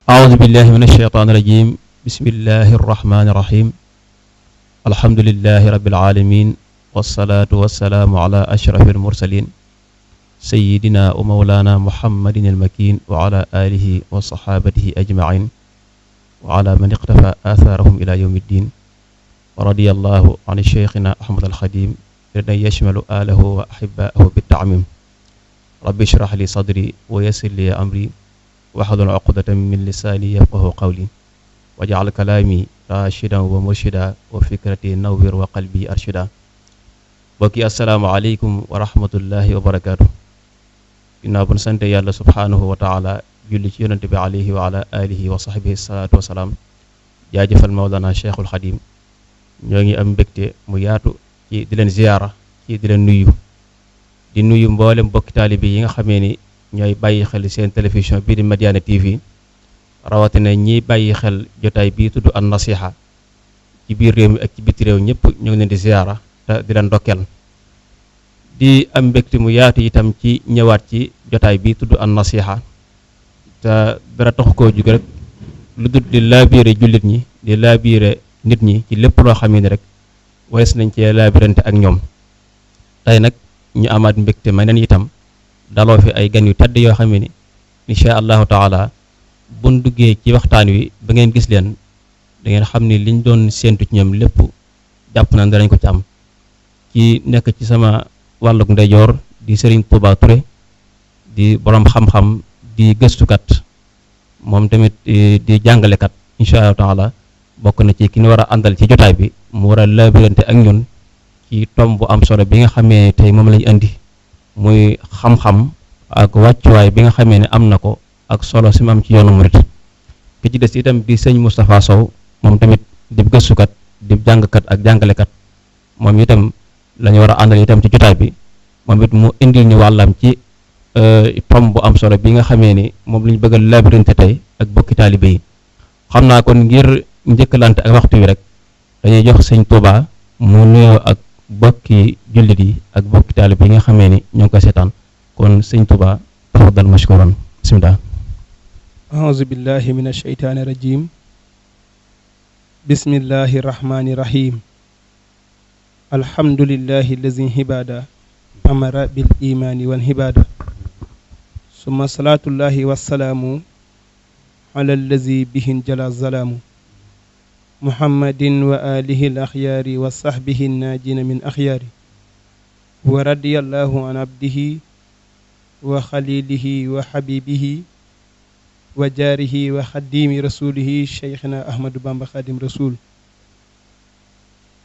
أعوذ بالله من الشيطان الرجيم بسم الله الرحمن الرحيم الحمد لله رب العالمين والصلاة والسلام على أشرف المرسلين سيدنا ومولانا محمد المكين وعلى آله وصحابته أجمعين وعلى من اقتفى آثارهم إلى يوم الدين ورضي الله عن شيخنا أحمد الخديم رضا يشمل آله وأحباءه بالتعميم رب اشرح لي صدري ويسر لي أمري واحلل عقدة من لساني يفقهوا قولي واجعل كلامي راشدا ومرشدا وفكرتي نور وقلبي أرشدا bokki asalaamaaleykum wa rahmatullahi wa barakaatu ginnaaw bu ñu sante yàlla subhaanahu wa taala julli ci yonante bi alayhi wa ala alihi wa sahbihi salaatu wasalaam jaajëfal mawlana cheikhul xadim ñoo ngi am mbégte mu yaatu ci di leen ziyaara ci di leen nuyu mboolem bokki taalibe yi nga xamee ni ñooy bàyyi xel seen télévision bii di Madiyana TV rawatina ñiy bàyyi xel jotaay bii tudd an nasiha ci biir réew mi ak ci biti réew ñëpp ñoo ngi leen di ziyaara te di leen ndokkeel di am mbégte mu yaatu itam ci ñëwaat ci jotaay bi tudd an nasiha te dara tax koo jug rek lu dul di laabiire jullit ñi di laabiire nit ñi ci lépp loo xam ne rek warees nañ cee laabirante ak ñoom tey nag ñu amaat mbégte ma neen itam daloo fi ay gan yu tedd yoo xam ne insha allahu taala buñ duggee ci waxtaan wi ba ngeen gis leen da ngeen xam ni liñ doon séentu ci ñoom lépp jàpp na danañ ko ci am ci nekk ci sama wàlluk ndeyjoor di Serigne Touba Touré di borom xam-xam di gëstukat moom tamit di jàngalekat insha allahu taala bokk na ci ki ñu war a àndal ci jotaay bi mu war a labirante ak ñun ci tomb bu am solo bi nga xamee tey moom lañ indi muy xam-xam ak wàccuwaay bi nga xamee ne am na ko ak solo si mu am ci yoonu murit ki ci des itam di sëñ Moustapha Sow moom tamit di gëstukat di jàngkat ak jàngalekat moom itam la ñu war a àndal itam ci jotaay bi moom it mu indil ñu wàllam ci tomb bu am solo bi nga xamee ni moom la ñu bëgg a labirinte tey ak bokki taalibe yi xam naa kon ngir njëkkalante ak waxtu wi rek dañuy jox sëñ Touba mu nuyoo ak bokki jullit yi ak bokki taalibe yi nga xamee ni ñoo ngi koy seetaan kon sëñ Touba tafaddal mashkuran bismillah a'uuzu billahi min asheytaani rajim bismillahi rahmani rahim alhamdulillahi allazi hibada amara bil imani wal hibada summa salatullahi wassalaamu ala allazi bihin jala zalaamu muhammadin wa alihi al axyaari wa sahbihi naajina min axyaari wa radiyallahu an abdihi wa xalilihi wa xabibihi wa jaarihi wa xadimi rasulihi cheikhina ahmadu bamba xadim rasul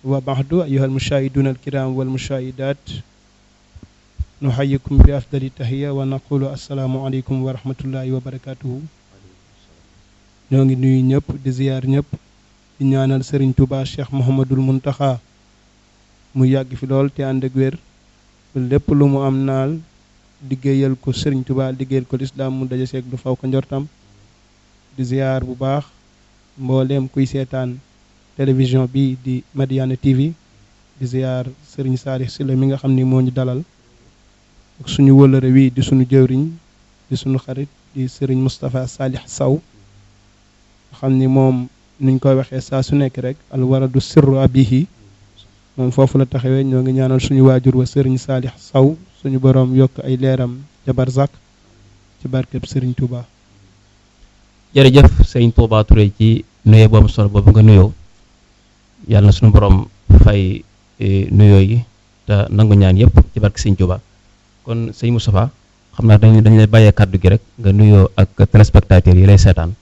wa baxdu ayuha almushahiduna alkiram walmushahidat nuxayikum bi afdali tahiya wa naqulu assalaamu aleykum wa rahmatullahi wa barakatuhu ñoo ngi nuyu ñëpp di ziyaar ñëpp di ñaanal sëriñ Tuuba cheikh mohamadul muntaxa mu yàgg fi lool te ànd ak wér lépp lu mu am naal liggéeyal ko sëriñ Tuuba liggéeyal ko lislaam mu daje seeg lu faw ko njortam di ziyaar bu baax mbooleem kuy seetaan télévision bi di Madiyana TV di ziyaar sëriñ Saalix Sylla mi nga xam ni moo ñu dalal ak suñu wëlëre wi di suñu jëwriñ di suñu xarit di sëriñ Moustapha Saalix Saw xam ni moom nuñ koy waxee saa su nekk rek al waradu sirru abihi moom foofu la taxawee ñoo ngi ñaanal suñu waajur wa sëriñ Saalix Saw suñu boroom yokk ay leeram ca barzak ci barkeb sëriñ Touba. jërëjëf sëriñ Touba Touré ci nuyoo boobu solo boobu nga nuyoo yàlla na suñu borom fay nuyoo yi te nangu ñaan yëpp ci barke sëriñ Touba kon sëñ Moustapha xam naa dañu lay bàyyee kàddu gi rek nga nuyoo ak téléspectateurs yi lay seetaan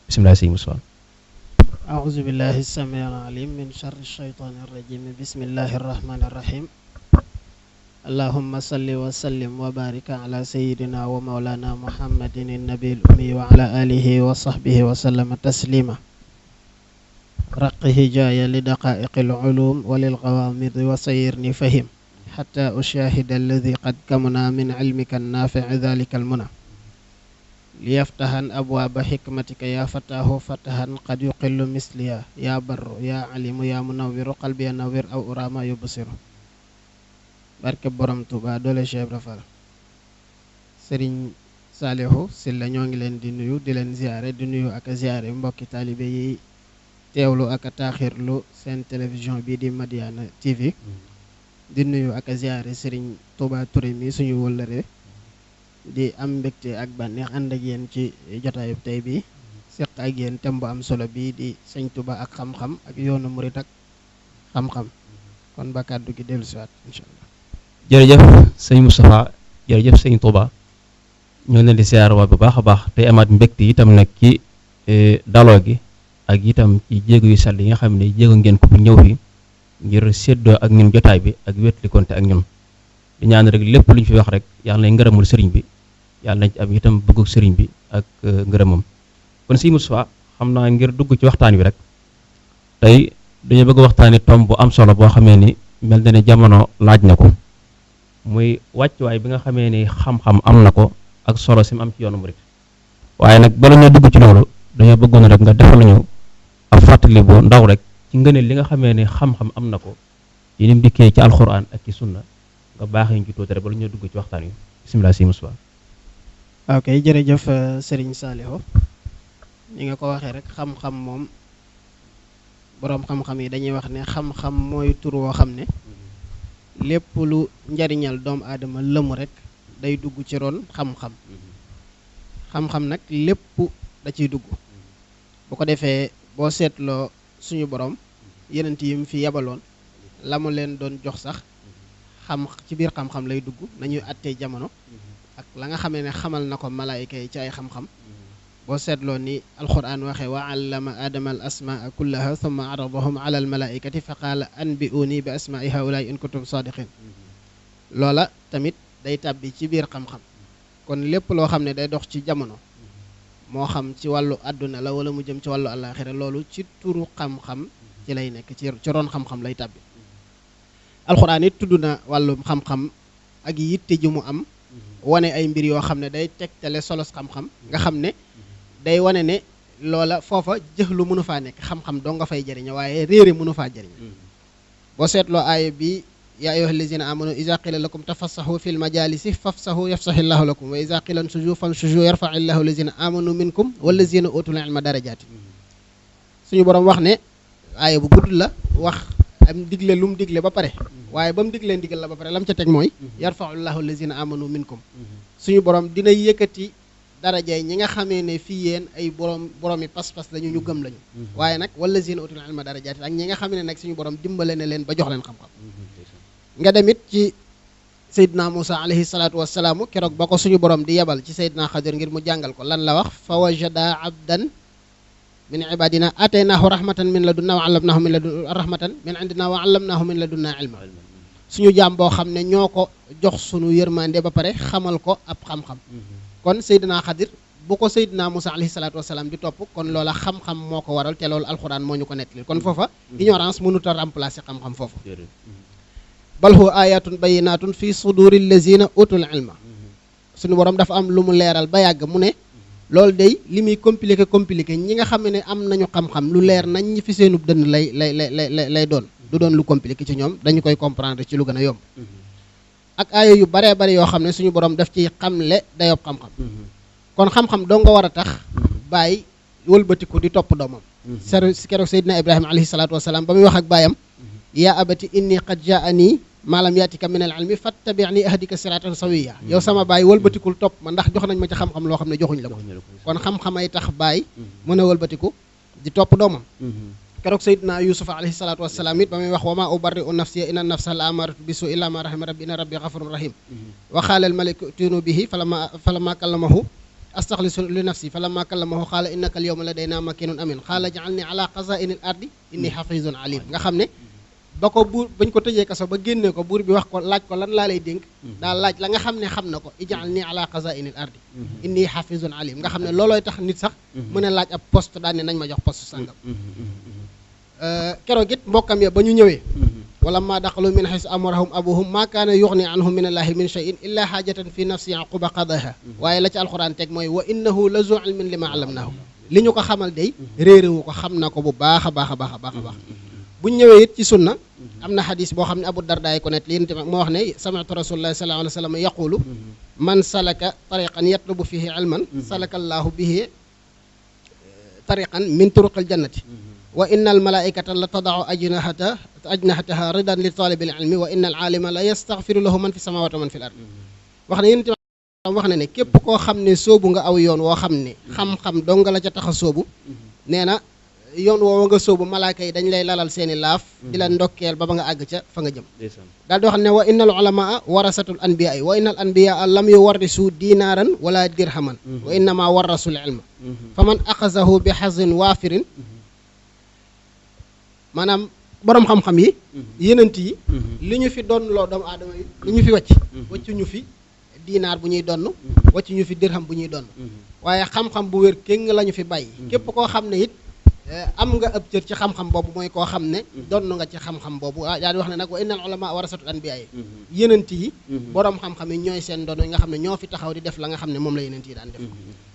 bisimilah sëñ Moustapha. أعوذ بالله السميع العليم من شر الشيطان الرجيم بسم الله الرحمن الرحيم اللهم صل وسلم وبارك على سيدنا ومولانا محمد النبي الأمي وعلى آله وصحبه وسلم تسليما رقه جاي لدقائق العلوم وللغوامض وسيرني فهم حتى أشاهد الذي قد كمنا من علمك النافع ذلك المنى ليفتحن أبواب حكمتك يا فتاه فتحا قد يقل مثليا يا بر يا عليم يا منور قلبي نور أو أرى ما يبصر barke borom Touba doole Cheikh Ibra Fall Saliou Sylla ñoo ngi leen di nuyu di leen ziare di nuyu ak a ziare mbokki taalibe yi teewlu ak a taaxirlu seen télévision bii di Madiyana TV di nuyu ak a ziare Serigne Touba Touré mi suñu wëllëre di am mbégte ak bànneex ànd ak yéen ci jotaayu tey bi seq ak yéen thème bu am solo bii di sëñ Touba ak xam-xam ak yoonu murit ak xam-xam kon ba kàddu gi dellu siwaat incha allah. jërëjëf sëñ Moustapha jërëjëf sëñ Touba ñoo leen di siyaar waa bu baax a baax tey amaat mbégte itam nag ci daloo gi ak itam ci jéego yu sell yi nga xam ne jéego ngeen ko bu ñëw fi ngir séddoo ak ñun jotaay bi ak wétli konte ak ñun di ñaan rek lépp lu ñu fi wax rek yàlla na ngërëmul sëriñ bi yàlla nañ ci am itam bëggug sëriñ bi ak ngërëmam kon sëñ Moustapha xam naa ngir dugg ci waxtaan wi rek tey dañoo bëgg waxtaani tomb bu am solo boo xamee ni mel na ne jamono laaj na ko muy wàccuwaay bi nga xamee ni xam-xam am na ko ak solo sim am ci yoonu murit waaye nag bala ñoo dugg ci loolu dañoo bëggoon rek nga defal ñu ab fàttali bu ndaw rek ci ngëneel li nga xamee ni xam-xam am na ko yi ni mu dikkee ci alxuraan ak ci sunna nga baaxee ñu ci tuuti rek bala ñoo dugg ci waxtaan wi bisimilah si Moustapha. ok jërëjëf Serigne Saliou ni nga ko waxee rek xam-xam moom boroom xam-xam yi dañuy wax ne xam-xam mooy tur woo xam ne lépp lu njariñal doomu aadama lëmu rek day dugg ci ron xam-xam xam-xam nag lépp da ciy dugg bu ko defee boo seetloo suñu borom yenent yi mu fi yabaloon la mu leen doon jox sax xam ci biir xam-xam lay dugg nañuy àttee jamono ak la nga xamee ne xamal na ko malaayika yi ci ay xam-xam boo seetloo ni alquran waxee wa allama adama al asmaa kullaha thumma aradahum ala al malaikati fa qaala anbi'uni bi asmaai haulaai in kuntum sadiqin loola tamit day tàbbi ci biir xam-xam kon lépp loo xam ne day dox ci jamono moo xam ci wàllu àdduna la wala mu jëm ci wàllu àllaaxira loolu ci turu xam-xam ci lay nekk ci ron xam-xam lay tàbbi alxuraan it tudd na wàllu xam-xam ak yitte ji mu am wane ay mbir yoo xam ne day tegtale solos xam-xam nga xam ne day wane ne loola foofa jëxlu mënu faa nekk xam-xam doo nga fay jëriñe waaye réere mënu faa jëriñ boo seetloo aaya bi yaa ayyuha allazina amanu iza qila lakum tafassahu fil majalisi fafsahu yafsahillahu lakum wa iza qila ansuju fanshuju yarfa'illahu allazina amanu minkum wallazina utul ilma darajati suñu borom wax ne aaya bu gudd la wax am digle lu mu digle ba pare waaye ba mu diglee ndigal la ba pare lam ca teg mooy yarfa'illahu allazina amanu minkum suñu borom dina yëkkati darajay ñi nga xamee ne fii yéen ay boroomi pas-pas lañu ñu gëm lañu waaye nag wallazina utul ilma darajati ak ñi nga xam ne nag suñu borom dimbale na leen ba jox leen xam-xam nga demit ci Seydina Moussa alayhi salaatu wasalaamu keroog ba ko suñu borom di yebal ci Seydina Xadir ngir mu jàngal ko lan la wax fa wajada abdan min ibadina ataynaahu rahmatan min ladunna wa allamnaahu min ladunna rahmatan min indina wa allamnaahu min ladunna ilma suñu jaam boo xam ne ñoo ko jox suñu yërmande ba pare xamal ko ab xam-xam kon Seydina Xadir bu ko Seydina Moussa alayhi salaatu wasalaam di topp kon loola xam-xam moo ko waral te loolu alxuraan moo ñu ko nettali kon foofa ignorance mënut a remplacer xam-xam foofu bal huwa ayatun bayinatun fi suduri allazina utul ilma suñu borom dafa am lu mu leeral ba yàgg mu ne loolu day li muy compliqué ñi nga xam ne am nañu xam-xam lu leer nañ ñi fi seenub dënn lay doon du doon lu compliqué ci ñoom dañu koy comprendre ci lu gën a yomb ak aaya yu baree bari yoo xam ne suñu borom daf ci xamle dayob xam-xam kon xam-xam doo nga war a tax bàyyi wëlbatiku di topp doomam si keroog Seydina Ibrahima alayhi salaatu wasalaam ba muy wax ak baayam yaa abati inni qad jaani maalam yaatika min al ilmi fattabi'ni ahdika siratan sawiya yow sama baay wëlbatikul topp ma ndax jox nañ ma ci xam-xam loo xam ne joxuñ la ko kon xam-xamay tax baay mën a wëlbatiku di topp doomam keroog Seydina Yuusufa alayhi salaatu wasalaam it ba muy wax wa maa ubarri'u nafsiya inna nafsa la amaratu bisu illa ma rahima rabbi inna rabbi ghafurun rahim wa qaala al maliku utunu bihi falamma kallamahu astaxlisu li nafsi falamma kallamahu qaala innaka al yawma ladayna makinun amin qaala ja'alni ala xazaa'ini al ardi inni hafizun alim nga xam ne ba ko buur bañ ko tëjee kaso ba génnee ko buur bi wax ko laaj ko lan laa lay dénk daal laaj la nga xam ne xam na ko ij'alni ala xazaa'ini al ardi inni hafizun alim nga xam ne loolooy tax nit sax mën a laaj ab poste daal ne nañ ma jox poste sàngam keroog it mbokkam ya ba ñu ñëwee wala ma daxalu min haysu amarahum abuhum ma kaana yuxni anhum min allahi min shay'in illa xaajatan fi nafsi yaquba qadaha waaye la ci alxuraan teg mooy wa innahu la zu ilmin li ma allamnaahu li ñu ko xamal day réeréwu ko xam na ko bu baax a baax a baax a baax a baax buñ ñëwee it ci sunna am na xadis boo xam ne abu dardaay ko net li moo wax ne sami'tu rasulullahi sallallahu alayhi wa sallam yaqulu man salaka tariqan yatlubu fihi ilman salaka allahu bihi tariqan min turuqil jannati wa inna al malaikata la tadau ajnahataha ridan li talibil ilmi wa inna al alima la yastaghfiru lahu man fi samawati wa man fil ard wax na yéen wax na ne képp koo xam ne soobu nga aw yoon woo xam ne xam-xam dong la ca tax a soobu nee na yoon woowa nga soobu malaaka yi dañ lay lalal seeni laaf di la ndokkeel ba nga àgg ca fa nga jëm daal di wax ne wa innal ulamaa warasatul anbiyaa wa innal anbiyaa lam yuwarrisu dinaaran wala dirhaman wa innama warrasul ilma fa man axazahu bi xazin waafirin maanaam borom xam-xam yi yenant yi li ñu fi doon loo doomu aadama yi li ñu fi wàccu ñu fi dinaar bu ñuy donn wàccu ñu fi dirham bu ñuy donn waaye xam-xam bu wér kéng la ñu fi bàyyi képp koo xam ne it am nga ab cër ci xam-xam boobu mooy koo xam ne donn nga ci xam-xam boobu yaa di wax ne nag wa innal ulama warasatul anbiya yi yenent yi borom xam-xam yi ñooy seen doon yi nga xam ne ñoo fi taxaw di def la nga xam ne moom la yenent yi daan def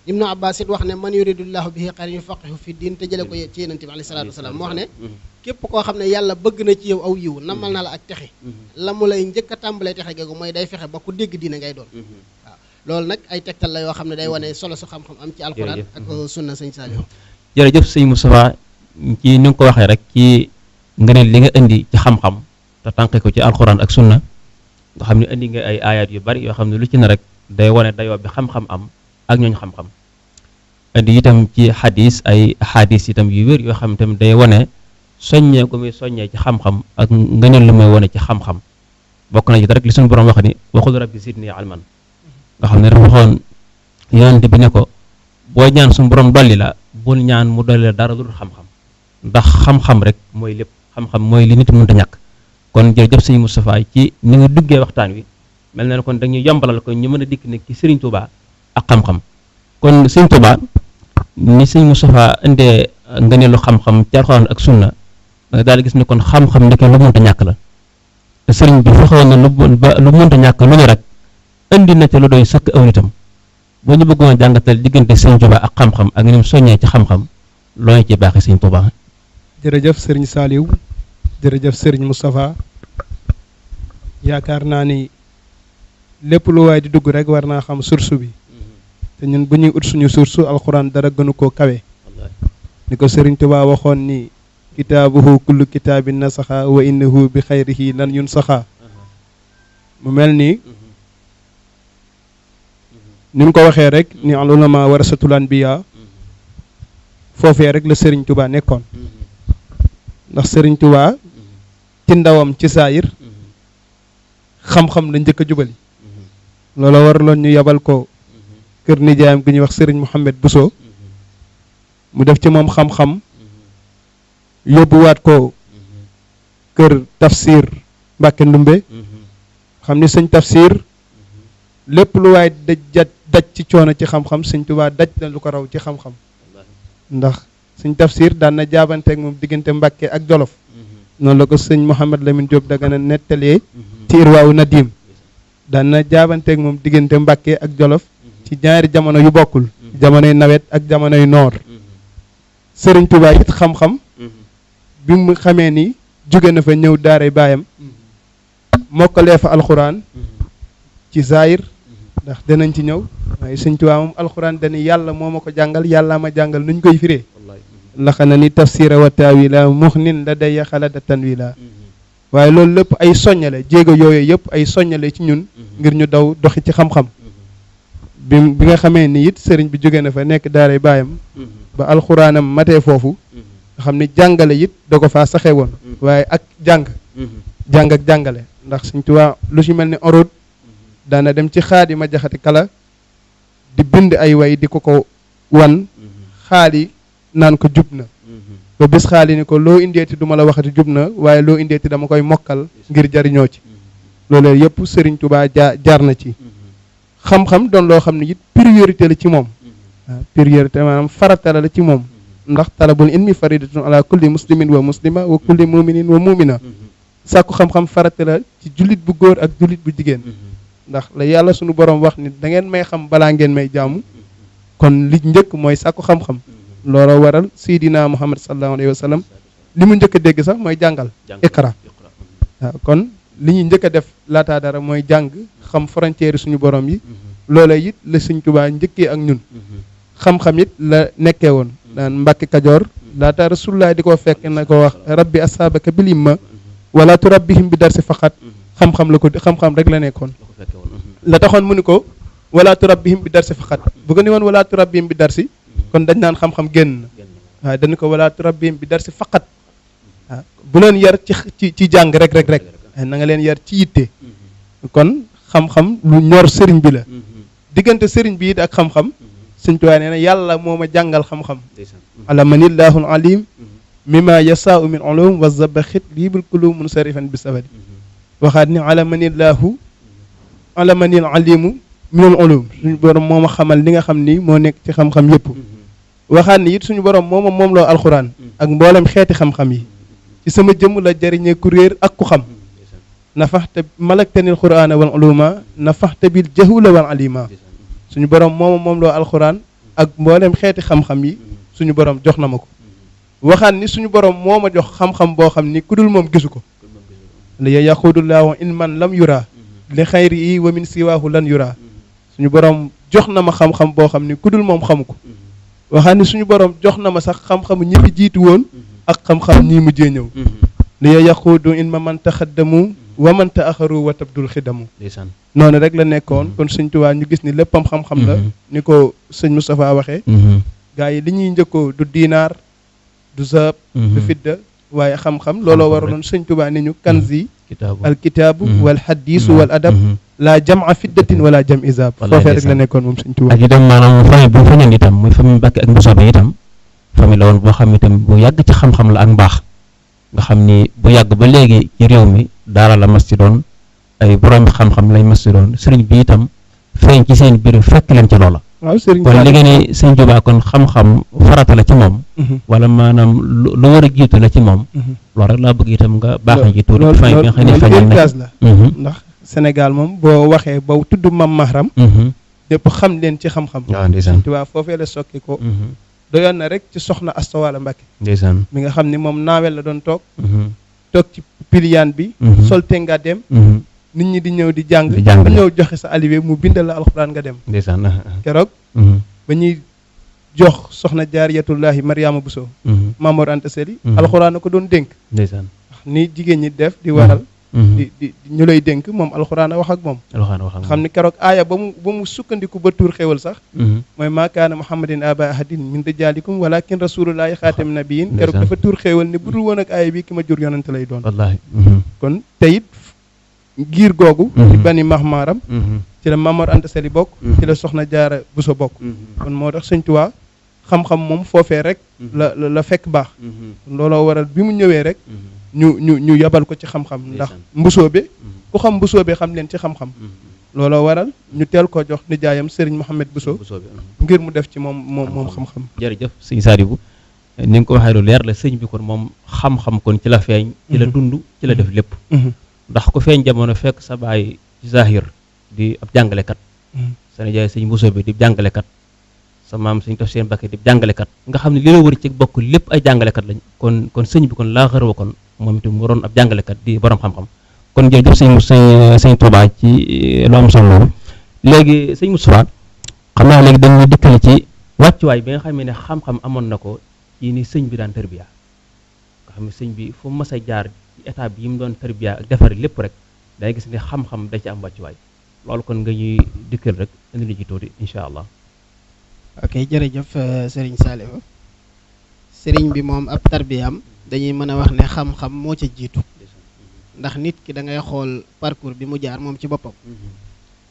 ibnu abbas it wax ne man yuridullahu bihi xayran yufaqihu fi diin te jële ko ci yenent bi alayhi salaatu wasalaam moo wax ne képp koo xam ne yàlla bëgg na ci yow aw yiw namal na la ak texe la mu lay njëkk a tàmbalee texe googu mooy day fexe ba ku dégg diine ngay doon waaw loolu nag ay tegtal la yoo xam ne day wane solo su xam-xam am ci alquran ak sunna sëñ Saliou jërëjëf sëñ Moustapha ci ni nga ko waxee rek ci nga ne li nga indi ci xam-xam te tànqe ko ci alquran ak sunna nga xam ne indi nga ay ayat yu bari yoo xam ne lu ci ne rek day wane dayoo bi xam-xam am ak ñooñ xam-xam indi itam ci xadis ay xadis itam yu wér yoo xam ne tamit day wane soññee gu muy soññee ci xam-xam ak ngëneel lu muy wane ci xam-xam bokk na ci rek li suñu borom wax ni waxul rabbi zidni ilman nga xam ne dafa waxoon yonent bi ne ko boo ñaan suñu borom dolli la bul ñaan mu dolli la dara dul xam-xam ndax xam-xam rek mooy lépp xam-xam mooy li nit mënta ñàkk kon jërëjëf sëñ Moustapha ci ni nga duggee waxtaan wi mel na ne kon dañuy yombalal ko ñu mën a dikk ne ci Serigne Touba ak xam-xam kon Serigne Touba ni sëñ Moustapha indee ngëneelu xam-xam ci alxuraan ak sunna da daal di gis ne kon xam-xam ndeke lu mënta ñàkk la te sëriñ bi fexewoon na lu mënta ñàkk lu ñu rek indi na ca lu doy sëkk aw nitam boo ñu bëggoon a jàngatal diggante sëñ Touba ak xam-xam ak ni mu soññee ci xam-xam loo ñu ci baaxee sëñ Touba. jërëjëf sëriñ Saliou jërëjëf sëriñ Moustapha yaakaar naa ni lépp lu waay di dugg rek war naa xam source bi te ñun bu ñuy ut suñu source alxuraan dara gënu koo kawe ni ko sëriñ Touba waxoon ni kitaabuhu kullu kitaabin nasaxa wa innahu bi xayrihi lan yun saxa mu mel ni ni mu ko waxee rek ni al ulama warasatul anbiya foofee rek la sëriñ Touba nekkoon ndax sëriñ Touba ci ndawam ci saayir xam-xam la njëkk a jubali loola waraloon ñu yabal ko kër nijaayam gi ñuy wax sëriñ Mouhamed Bousso mu def ci moom xam-xam yóbbuwaat ko kër tafsir Mbàkke Ndumbe xam ni sëñ tafsir lépp lu waay daj ci coono ci xam-xam sëñ Touba daj na lu ko raw ci xam-xam ndax sëñ tafsir daan na jaabanteeg moom diggante Mbàkke ak Jolof noonu la ko sëñ Mouhamed Lamine Diop Dagana nettalee ci Irwaawu Nadim daan na jaabanteeg moom diggante Mbàkke ak Jolof ci ñaari jamono yu bokkul jamonoy nawet ak jamonoy noor sëriñ Touba it xam-xam bi mu xamee ni jóge na fa ñëw daaray baayam mokkalee fa alxuraan ci zaahir ndax danañ ci ñëw waaye sëñ Touba moom alxuraan dani yàlla moo ma ko jàngal yàlla ma jàngal nuñ koy firee laxa na ni tafsira wa taawila muxnin la day xalada tanwila waaye loolu lépp ay soññale jéego yooyu yëpp ay soññale ci ñun ngir ñu daw doxi ci xam-xam bi nga xamee ni it sëriñ bi jóge na fa nekk daaray baayam ba alxuraanam matee foofu nga xam ni jàngale it da ko faa saxee woon waaye ak jàng ak jàngale ndax Sëñ Tuubaa lu ci mel ni orod daana dem ci xaadi ma jaxati kala di bind ay way di ko wan xaali naan ko jub na ba bés xaali ni ko loo indeeti duma la waxati jub na waaye loo indeeti dama koy mokkal ngir jariñoo ci loolu yëpp Sëriñ Tuubaa jaar na ci xam-xam doon loo xam ne it priorité la ci moom waaw priorité maanaam farata la ci moom ndax talabul ilmi faridatun ala kulli muslimin wa muslima wa kulli muminin wa mumina sàkku xam-xam farata la ci jullit bu góor ak jullit bu jigéen ndax la yàlla sunu borom wax ni da ngeen may xam balaa ngeen may jaamu kon li njëkk mooy sàkku xam-xam looloo waral Seydina Muhammad sallallahu alayhi wa sallam li mu njëkk a dégg sax mooy jàngal iqra waaw kon li ñuy njëkk a def laataa dara mooy jàng xam frontière suñu borom yi loola it la sëñ Tuubaa njëkkee ak ñun xam-xam it la nekkee woon daan Mbàkke Kajoor laata Rasulullah di ko fekk na ko wax rabbi asaabaka bil himma wala turabbihim bi darsi faqat xam-xam la ko xam-xam rek la nekkoon la taxoon mu ni ko wala turabbihim bi darsi faqat bu ko ni woon wala turabbihim bi darsi kon dañ naan xam-xam génn na waaye dañu ko wala turabbihim bi darsi faqat waaw bu leen yar ci jàng rek na nga leen yar ci yitte kon xam-xam lu ñor sëriñ bi la diggante sëriñ bi it ak xam-xam sëñ Tuubaa nee na yàlla moo ma jàngal xam-xam alamanillahul alim mimma yasaau min ulum wa zabaxit liibul kulum munsarifan bi sabadi waxaat ni alamanil alimu minul ulum suñu borom moo ma xamal li nga xam ni moo nekk ci xam-xam yëpp waxaat ni it suñu borom moom loo alxuraan ak mboolem xeeti xam-xam yi ci sama jëmm la jariñee ku réer ak ku xam nafaxte malaktanil qur'ana wal uluma nafaxte bil jahula wal alima suñu borom moom loo alxuraan ak mboolem xeeti xam-xam yi suñu borom jox na ma ko waxaat ni suñu borom moo ma jox xam-xam boo xam ni ku dul moom gisu ko la yaqudullaahu in man lam yura li xayri yi wa min siwaahu lan yura suñu borom jox na ma xam-xam boo xam ni ku dul moom xamu ko waxaat ni suñu borom jox na ma sax xam-xamu ñi fi jiitu woon ak xam-xam ñii mujjee ñëw li yaqudu in ma man taxaddamu wa man taaxaru wa tabdul xidamu noonu rek la nekkoon kon sëñ Tuubaa ñu gis ni léppam xam-xam la ni ko sëñ Moustapha waxee gaa yi li ñuy njëkkoo du diinaar du zahab du fidda waaye xam-xam looloo waraloon sëñ Tuubaa ni ñu kanzi alkitaabu wal hadiisu wal adab laa jam'a fiddatin wala jam izab foofee rek la nekkoon moom sëñ Tuubaa ak itam maanaam famille bu fañoon itam muy famille Mbàkke ak Mbusoobe itam famille la woon boo xam itam bu yàgg ci xam-xam la ak mbaax nga xam ni bu yàgg ba léegi ci réew mi daara la mas ci doon ay borom xam-xam lay mas ci doon sëriñ bi itam feeñ ci seen biir fekk leen ci loola waaw sëriñ kon li ngeen ni sëñ Tuubaa kon xam-xam farata la ci moom wala maanaam lu war a jiitu la ci moom loolu rek laa bëgg itam nga baax na ci tuuti fin bi nga xam ne feeñal na la ndax Sénégal moom boo waxee ba tudd Mam Mahram ñëpp xam leen ci xam-xam sëñ Tuubaa foofee la sokki ko doyoon na rek ci soxna Asta Walo Mbàkke ndeysaan mi nga xam ni moom naawel la doon toog ci piliyaan bi sol te nga dem nit ñi di ñëw di jàng ba ñëw joxe sa aliwe mu bindal la alxuraan nga dem ndeysaan keroog ba ñuy jox soxna jaariyatullahi Mariama Bousso Mamor Anta Sali alxuraan na ko doon dénk ndeysaan ni jigéen ñi def di waral di ñu lay dénk moom alxuraan a wax ak moom xam ni keroog aaya ba mu sukkandiku ba tuur xéwal sax mooy maa kaana muhammadin aba ahadin min rijaalikum walakin rasulullahi xaatam nabiyin keroog dafa tuur xéwal ni bu dul woon ak aaya bi ki ma jur yonante lay doon wallaahi kon teyit giir googu ci bani mahmaram ci la Mamor Anta Sali bokk ci la soxna jaara Buso bokk kon moo tax sëñ Tuubaa xam-xam moom foofee rek la fekk baax looloo waral bi mu ñëwee rek ñu yabal ko ci xam-xam ndax mbusoobe ku xam mbusoobe xam leen ci xam-xam looloo waral ñu teel ko jox nijaayam Serigne Mohamed Bousso ngir mu def ci moom xam-xam jërëjëf sëñ Sadibou ni nga ko waxee lu leer la sëñ bi kon moom xam-xam kon ci la feeñ ci la dund ci la def lépp ndax ku feeñ jamono fekk sa baay ci zahir di ab jàngalekat sa nijaay sëñ Mbusoobe di jàngalekat sa maam sëñ Tafsir Mbàkke di jàngalekat nga xam ne li la wër ci bokk lépp ay jàngalekat lañ kon sëñ bi kon laa xarwa kon moom itam waroon ab jàngalekat di borom xam-xam kon jërëjëf sëñ Tuubaa ci lu am solo loolu léegi sëñ Moustapha xam naa léegi dañuy dikkale ci wàccuwaay bi nga xam ne xam-xam amoon na ko ci ni sëñ bi daan tarbiya nga xam ne sëñ bi fu mu mas a jaar ci étape yi mu doon tarbiya ak defar lépp rek day gis ne xam-xam da ci am wàccuwaay loolu kon nga ñuy dikkal rek indi li ci tuuti incha allah. ok jërëjëf Serigne Saliou Serigne bi moom ab tarbiyaam dañuy mën a wax ne xam-xam moo ca jiitu ndax nit ki da ngay xool parcours bi mu jaar moom ci boppam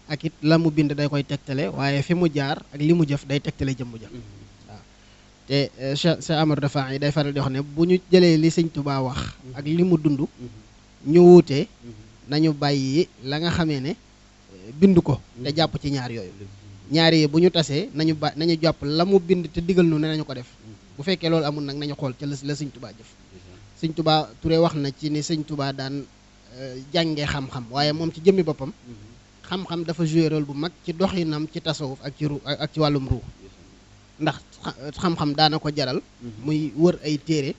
ak it la mu bind day koy tegtale waaye fi mu jaar ak li mu jëf day tegtale jëmm ja waaw te Cheikh Amadou Dafa yi day faral di wax ne bu ñu jëlee li Sëñ Tuubaa wax ak li mu dund ñu wuute nañu bàyyi la nga xamee ne bind ko te jàpp ci ñaar yooyu ñaar yi bu ñu tasee nañu jàpp la mu bind te digal nu ne nañu ko def bu fekkee loolu amul nag nañu xool ca la Sëñ Tuubaa jëf Sëñ Tuubaa Touré wax na ci ni Sëñ Tuubaa daan jàngee xam-xam waaye moom ci jëmmi boppam xam-xam dafa joué rôle bu mag ci doxinam ci tasawuf ak ci wàllum ruux ndax xam-xam daana ko jaral muy wër ay téere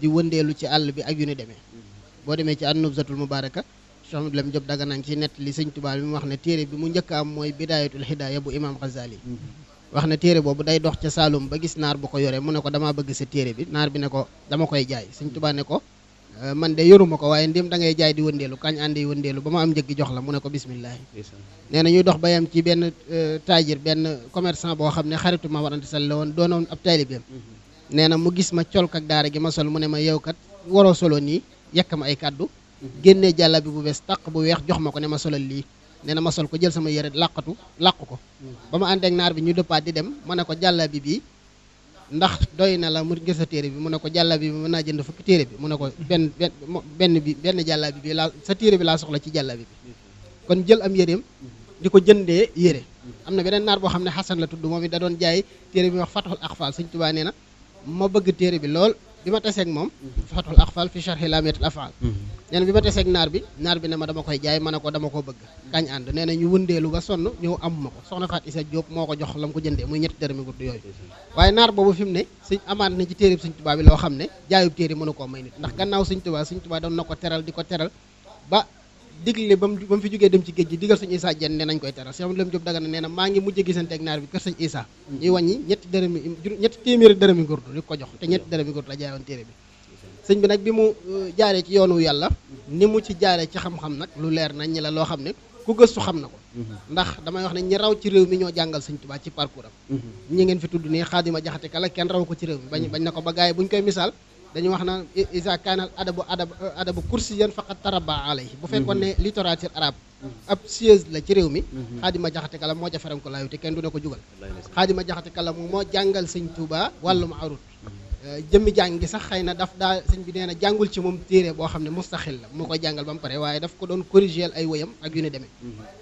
di wëndeelu ci àll bi ak yu ni demee boo demee ci an-Nubzatul Mubaaraka Cheikh Ahmadou Lam Diop Dagana ci nett li sëñ Tuubaa bi mu wax ne téere bi mu njëkk am mooy bidaayatul hidaaya bu imam Ghazali wax ne téere boobu day dox ca Saalum ba gis naar bu ko yore mu ne ko damaa bëgg sa téere bi naar bi ne ko dama koy jaay sëñ Tuubaa ne ko man de yoruma ko waaye ndim da ngay jaay di wëndeelu kañ àndi wëndeelu ba ma am njëg gi jox la mu ne ko bismillaahi nee na ñuy dox ba yam ci benn taajir benn commerçant boo xam ne xaritu ma warante sal la woon doonoon ab taalibeem nee na mu gis ma colk ak daara gi ma sol mu ne ma yow kat waroo solo nii yekk ma ay kàddu génnee jàlla bi bu bees tàq bu weex jox ma ko ne ma solal lii nee na ma sol ko jël sama yére làq ko ba ma àndeek naar bi ñu dëppaat di dem ma ne ko jàlla bi bii ndax doy na la mu ngir sa téere bi mu ne ko jàlla bi mën naa jënd fukki téere bi mu ne ko benn jàlla bi laa sa téere bi laa soxla ci jàlla bi kon jël am yéreem di ko jëndee yére am na beneen naar boo xam ne Xasan la tudd moom it da doon jaay téere bi wax Fathul Aqfal Sëñ Tuubaa nee na ma bëgg téere bi lool bi ma teseeg moom Fathul Aqfal fi sharhi lamiyatul af'al nee na bi ma teseeg naar bi ne ma dama koy jaay ma ne ko dama koo bëgg kañ ànd nee na ñu wëndeelu ba sonn ñëw amuma ko soxna Faat Isa Diop moo ko jox la mu ko jëndee muy 3 dërëmi gurdu yooyu waaye naar boobu fi mu ne sëñ amaat na ci téere bi Sëñ Tuubaa bi loo xam ne jaayub téere mënu koo may nit ndax gannaaw Sëñ Tuubaa doon na ko teral di ko teral ba digle ba mu fi jógee dem ci géej gi digal sëñ Issa Diène ne nañ koy teral Cheikh Ahmadou Lam Diop Dagana nee na maa ngi mujjee gisante ak naar bi kër sëñ Issa ñuy wàññi 3 téeméeri dërëmi gurdu di ko jox te 3 dërëmi gurdu la jaayoon téere bi sëñ bi nag bi mu jaaree ci yoonu yàlla ni mu ci jaaree ci xam-xam nag lu leer nañ ñi la loo xam ne ku gëstu xam na ko ndax damay wax ne ñi raw ci réew mi ñoo jàngal Sëñ Tuubaa ci parcours am ñi ngeen fi tudd nii Xaadima Jaxate Kala kenn raw ko ci réew mi bañ na ko ba gaay buñ koy misaal dañuy wax naan isa kaanal adabu kursiyan faqat tarabba alayhi bu fekkoon ne littérature arabe ab siège la ci réew mi Xaadima Jaxate Kala moo ca feram ko laayu te kenn du ne ko jugal Xaadima Jaxate Kala moom moo jàngal Sëñ Tuubaa wàllum arut jëmmi jàng gi sax xëy na daf daa sëñ bi nee na jàngul ci moom téere boo xam ne mustaxil la moo koy jàngal ba mu pare waaye daf ko doon corrigeel ay woyam ak yu ne demee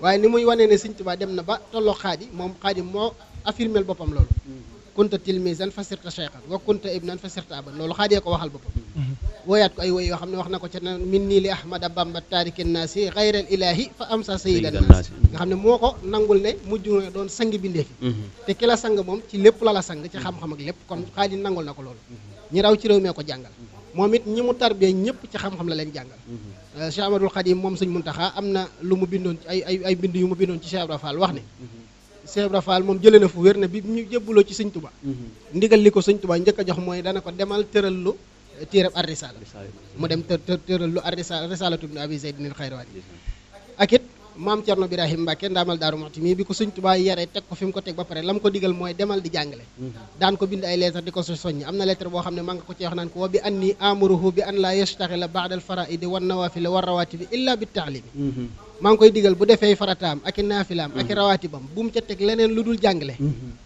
waaye ni muy wanee ne Sëñ Tuubaa dem na ba tolloo xaadi moom xaadi moo affirmel boppam loolu kunta tilmisan fa sirta cheikhan wa kunta ibnan fa sirta aban loolu xaadee ko waxal boppam woyaat ko ay woy yoo xam ne wax na ko ca na min nii li ahmada bamba taariki naasi xayral ilahi fa amsa sayyidan naasi nga xam ne moo ko nangul ne mujj na doon sang bindeefi te ki la sang moom ci lépp la sang ci xam-xam ak lépp kon xaadi nangul na ko loolu ñi raw ci réew mee ko jàngal moom it ñi mu tarbiyee ñëpp ci xam-xam la leen jàngal Cheikh Ahmadul Khadim moom Sëñ Muntaxa am na lu mu bindoon ay bind yu mu bindoon ci Cheikh Ibra Fall wax ne Cheikh Ibra Fall moom jëlee na fu wér ne bi ñu jébbaloo ci Sëñ Tuubaa ndigal li ko Sëñ Tuubaa njëkk a jox mooy dana ko demal tëral lu téereb ar-risaala mu dem tëral lu ar-risaala risaalatu ibn Abi Zayd al Xayrawaani ak it maam Cerno Birahim Mbàkke ndaamal Daaru Muxti mii bi ko Sëñ Tuubaa yare teg ko fi mu ko teg ba pare la mu ko digal mooy demal di jàngale daan ko bind ay lettre di ko soññi am na lettre boo xam ne maa nga ko ci wax naan ko wa bi anni amuruhu bi an laa yastaxila baada al faraidi wan nawafili wa rawatibi illa bi taalimi maa ngi koy digal bu defee farataam ak i naafilaam ak i rawaatibam bu mu ca teg leneen lu dul jàngale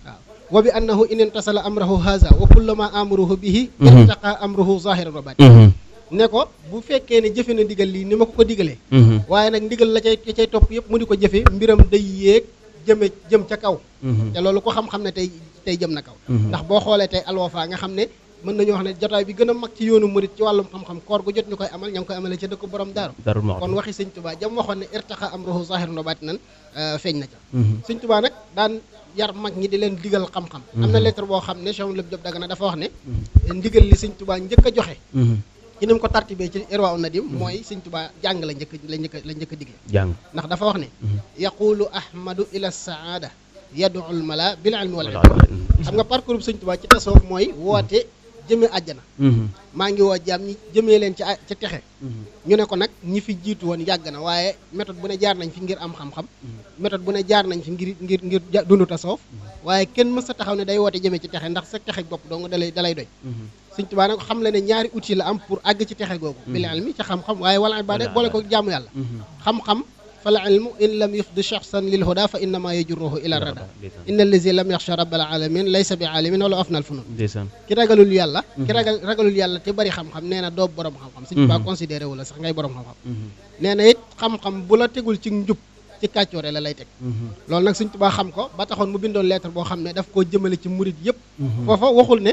waaw wa bi annahu in intasala amrahu haza wa kullama amuruhu bihi irtaqa amruhu zahiran wa batin ne ko bu fekkee ne jëfe na ndigal lii ni ma ko digalee waaye nag ndigal la cay topp yëpp mu di ko jëfe mbiram day yéeg jëm ca kaw te loolu ko xam-xam ne tey jëm na kaw ndax boo xoolee tey Alwafa nga xam ne mën nañu wax ne jotaay bi gën a mag ci yoonu murit ci wàllum xam-xam koor gu jot ñu koy amal ña ngi koy amale ca dëkk borom daaru kon waxi Sëñ Tuubaa jam waxoon ne irtaxa amruhu zahiran wa batinan feeñ na ca Sëñ Tuubaa nag daan yar mag ñi di leen digal xam-xam am na lettre boo xam ne Cheikh Ahmadou Lam Diop Dagana dafa wax ne ndigal li Sëñ Tuubaa njëkk a joxe ci ni mu ko tartibee ci Irwaa Nadim mooy Sëñ Tuubaa jàng la njëkk a digle ndax dafa wax ne yaqulu ahmadu ila saada yad'ul mala bil ilmi wal ilm xam nga parcours bu Sëñ Tuubaa ci tasawuf mooy woote jëmee àjjana maa ngi woo jaam ñi jëmee leen ca texe ñu ne ko nag ñi fi jiitu woon yàgg na waaye méthode bu ne jaar nañ fi ngir am xam-xam méthode bu ne jaar nañ fi ngir dundu tasawuf waaye kenn mës a taxaw ne day woote jëmee ci texe ndax sa texe bopp dong dalay doy Sëñ Tuubaa nag xam la ne ñaari outil la am pour àgg ci texe googu bil ilmi ca xam-xam waaye wala ibaada boole ko jaamu yàlla xam-xam fal ilmu in lam yufdi shaxsan lil huda fa innama yajurruhu ila rada inna allazi lam yaxsha rabbal alamin laysa bi alimin wala afnal funun ki ragalul yàlla ragalul yàlla te bari xam-xam nee na doo borom xam-xam Sëñ Tuubaa considéré wu la sax ngay borom xam-xam nee na it xam-xam bu la tegul ci njub ci kàccoore la lay teg loolu nag Sëñ Tuubaa xam ko ba taxoon mu bindoon lettre boo xam ne daf koo jëmale ci murit yëpp foofa waxul ne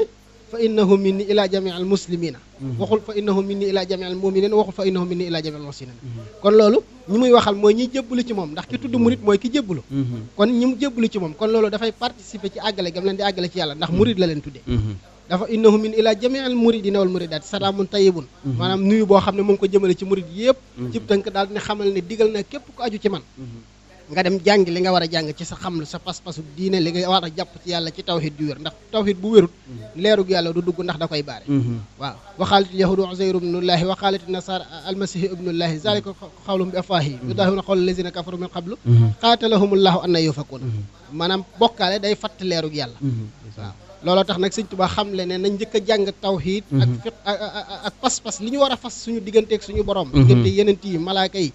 fa innahu minni ila jamii al muslimina waxul fa innahu minni ila jamii al muminina waxul fa innahu minni ila jamii al muhsinina kon loolu ñi muy waxal mooy ñiy jébbalu ci moom ndax ki tudd murit mooy ki jébbalu kon ñi mu jébbalu ci moom kon loolu dafay participer ci àggale gam leen di àggale ci yàlla ndax murit la leen tuddee dafa innahu min ila jami'al muridina wal muridat salaamun tayyibun maanaam nuyu boo xam ne mu ngi ko jëmale ci murid yëpp cib tënk daal dina xamal ne digal na képp ku aju ci man nga dem jàngi li nga war a jàng ci sa xam sa pas-pasu diine li nga war a jàpp ci yàlla ci tawhid du wér ndax tawhid bu wérut leerug yàlla du dugg ndax da koy baare waaw waxaalatil yahudu uzayru ibnullahi waxaalatil nasara almasihi ibnullahi zalika xawlum bi afwahi yudaahuna qawla lazina kafaru min qablu qaatalahumullahu anna yufakun maanaam bokkaale day fatt leerug yàlla waaw looloo tax nag sëñ Tuubaa xam le ne nañ njëkk a jàng tawhid ak fiq ak pas-pas li ñu war a fas suñu digganteeg suñu borom diggante yeneen yi malaaka yi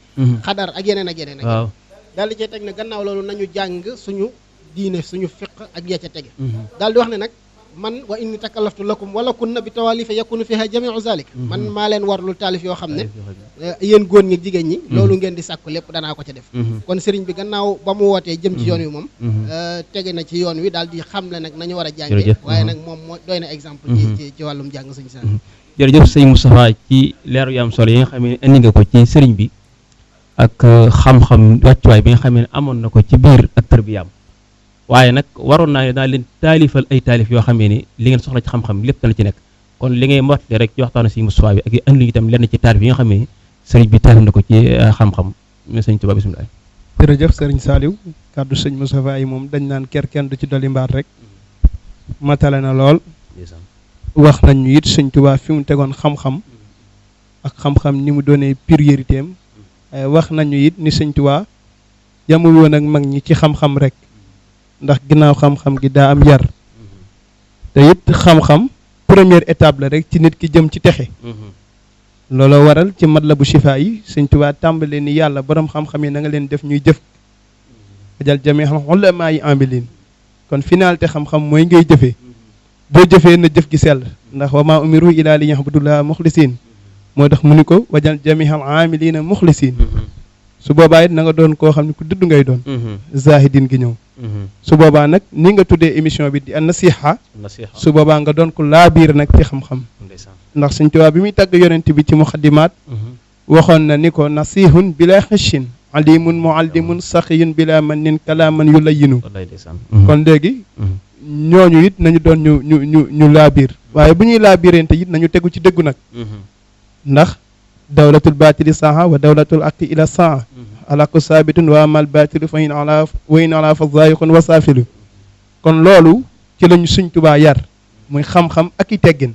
xadar ak yeneen ak yeneen ak daal di cee teg ne gannaaw loolu nañu jàng suñu diine suñu fiq ak ya ca tege daal di wax ne nag man wa inni takallaftu lakum wala kunna bi tawalifa yakunu fiha jamiu zalik man maa leen warlu taalif yoo xam ne yéen góor ñi jigéen ñi loolu ngeen di sàkku lépp danaa ko ca def kon sëriñ bi gannaaw ba mu wootee jëm ci yoon wi moom tege na ci yoon wi daal di xamle nag nañu war a jànge waaye nag moom moo doy na exemple ci wàllum jàng suñu sa jërëjëf sëñ Moustapha ci leeru yu am solo yi nga xam ne indi nga ko ci sëriñ bi ak xam-xam wàccuwaay bi nga xam ne amoon na ko ci biir ak tarbiyaam waaye nag waroon naa ne daal leen taalifal ay taalif yoo xam ne ni li ngeen soxla ci xam-xam lépp dana ci nekk kon li ngay mottali rek ci waxtaanu sëñ Moustapha bi ak andi itam lenn ci taalif yi nga xam ne sëriñ bi taalif na ko ci xam-xam sëñ Tuubaa bisimilah. jërëjëf sëriñ Saliou kàddu sëñ Moustapha yi moom dañ naan ker kenn du ci dolli mbaat rek matale na lool wax nañ ñu it sëñ Tuubaa fi mu tegoon xam-xam ak xam-xam ni mu doonee priorité am wax nañu it ni sëñ Tuubaa yamul woon ak mag ñi ci xam-xam rek ndax ginnaaw xam-xam gi daa am yar te it xam-xam première étape la rek ci nit ki jëm ci texe looloo waral ci Matlabu Chifa yi sëñ Tuubaa tàmbalee ni yàlla borom xam-xam yi na nga leen def ñuy jëf ajal jamee xam ulamaa yi ambilin kon finalité xam-xam mooy ngay jëfee boo jëfee na jëf gi sell ndax wa maa umiru ilaa li ya'budullaaha muxlisiin moo tax mu ni ko wajal jamihal amilina muxlisiin su boobaa it na nga doon koo xam ne ku dudd ngay doon zahidin gi ñëw su boobaa nag ni nga tuddee émission bi di an nasiha su boobaa nga doon ko laabiir nag ci xam-xam ndax Sëñ Tuubaa bi muy tàgg yonent bi ci muxaddimaat waxoon na ni ko nasihun bila xishin alimun muallimun saxiyun bila mannin kalaaman yu layyinu kon léegi ñooñu it nañu doon ñu laabiir waaye bu ñuy laabiirente it nañu tegu ci dëggu nag ndax dawlatul baatili saha wa dawlatul aqi ila saa alaqu saabitun wa amal baatilu fa in ala fa zaayiqun wa saafilu kon loolu ci lañu Sëñ Tuubaa yar muy xam-xam ak i teggin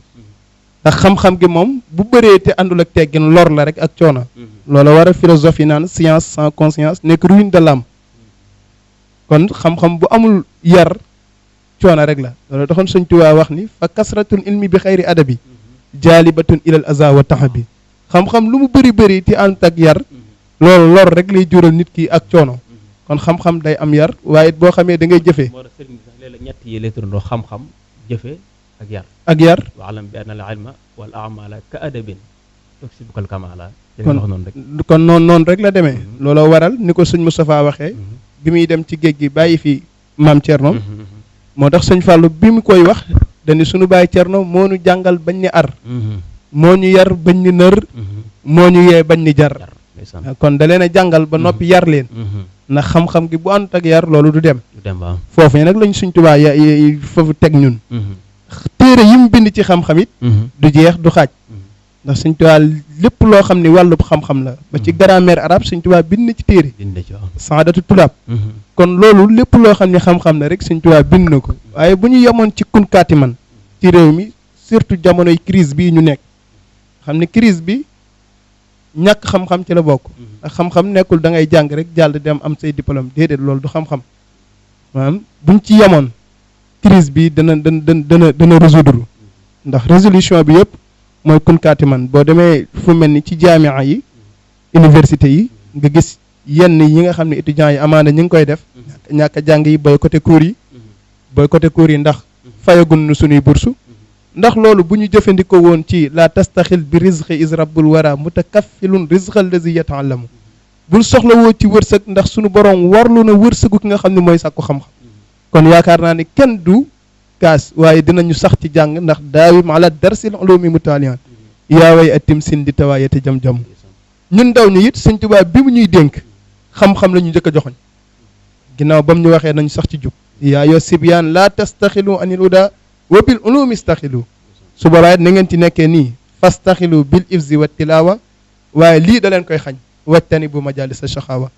ndax xam-xam gi moom bu bëree te àndul ak teggin lor la rek ak coono loolu war a philosophie naan science sans conscience nekk ruine de l'âme kon xam-xam bu amul yar coono rek la loolu taxoon Sëñ Tuubaa wax ni fa kasratul ilmi bi xayri adabi jaalibatun ilal aza wa taxabi xam-xam lu mu bëri te ànd ak yar loolu lor rek lay jural nit ki ak coono kon xam-xam day am yar waaye boo xamee da ngay jëfee moo tax sëriñ bi sax léeg-léeg ñett yi lay turandoo xam-xam jëfe ak yar wa alam bi anna al ilma wal amala ka adabin tuksibukal kamala kon noonu rek la demee looloo waral ni ko sëñ Moustapha waxee bi muy dem ci géej gi bàyyi fi maam Thierno moo tax sëñ Fallou bi mu koy wax dañu suñu bàyyi Thierno moo ñu jàngal bañ ni ar moo ñu yar bañ ni nër moo ñu yee bañ ni jar kon da leen a jàngal ba noppi yar leen ndax xam-xam gi bu ànd ak yar loolu du dem foofu nag lañ Sëñ Tuubaa foofu teg ñun téere yi mu bind ci xam-xam it du jeex du xaaj ndax Sëñ Tuubaa lépp loo xam ni wàllu xam-xam la ba ci grammaire arabe Sëñ Tuubaa bind na ci téere saadatu tulaab kon loolu lépp loo xam ni xam-xam la rek Sëñ Tuubaa bind na ko waaye bu ñu yemoon ci kunkaati man ci réew mi surtout jamonoy crise bii ñu nekk xam ni crise bi ñàkk xam-xam ci la bokk ndax xam-xam nekkul da ngay jàng rek jàll dem am say diplôme déedéet loolu du xam-xam maanaam buñ ci yemoon crise bi dana résoudre ndax résolution bi yëpp mooy kunkaati man boo demee fu mel ni ci jaamia yi université yi nga gis yenn yi nga xam ne étudiants yi amaana ñu ngi koy def ñàkk a jàng yi boycotté cours yi ndax fayagun nu suñuy bursu ndax loolu bu ñu jëfandikoo woon ci la tastaxil bi rizqi is rabbul wara mutakaffilun rizqal lazi yata'allamu bul soxla woo ci wërsëg ndax suñu borom warlu na wërsëgu ki nga xam ne mooy sàkku xam-xam kon yaakaar naa ni kenn du kaas waaye dinañu sax ci jàng ndax daawim ala darsil ulumi mutalian yaa way atim sin di tawaayete jam-jam ñun ndaw ñi it Sëñ Tuubaa bi mu ñuy dénk xam-xam la ñu njëkk a joxoñ ginnaaw ba mu ñu waxee nañu sax ci jub yaa yo sibyaan la tastaxilu anil huda wa bil ulumi staxilu su boobaa na ngeen ci nekkee nii fastaxilu bil ifzi wa tilaawa waaye lii da leen koy xañ wajtani bu majalis shaxaawa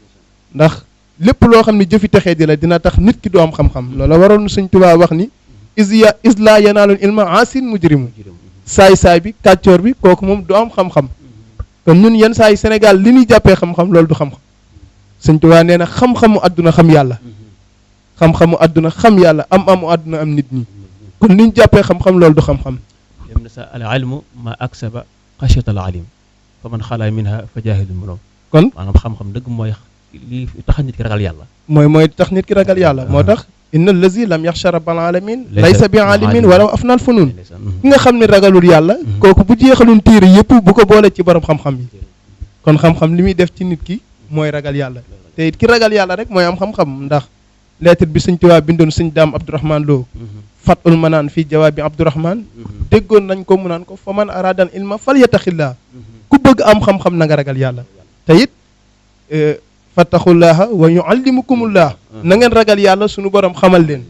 ndax lépp loo xam ne jëfi texee di la dina tax nit ki du am xam-xam loola waroon Sëñ Tuubaa wax ni is laa yanaalul ilma asin mujrimu saay-saay bi kàccoor bi kooku moom du am xam-xam kon ñun yenn saa yi Sénégal li ñuy jàppee xam-xam loolu du xam-xam Sëñ Tuubaa nee na xam-xamu àdduna xam yàlla xam-xamu àdduna xam yàlla am-amu àdduna am nit ñi kon li ñu jàppee xam-xam loolu du xam-xam dem na sa al ilmu ma aksaba xashyata al alim fa man xalaa minha fa jaahilun murom kon maanaam xam-xam dëgg mooy li tax nit ki ragal yàlla mooy tax nit ki ragal yàlla moo tax inna allazi lam yaxsha rabbal alamin laysa bi alimin walaw afnal funun ki nga xam ne ragalul yàlla kooku bu jeexalul téere yëpp bu ko boole ci borom xam-xam yi kon xam-xam li muy def ci nit ki mooy ragal yàlla te it ki ragal yàlla rek mooy am xam-xam ndax lettre bi Sëñ Tuubaa bindoon Sëñ Daam Abdourahman Lo fatul manaan fii jawaabi Abdourahman déggoon nañ ko mu naan ko fa man aradan ilma fal yataxillaa ku bëgg am xam-xam na nga ragal yàlla te it fattaqullaha wa yuallimukumullah na ngeen ragal yàlla suñu borom xamal leen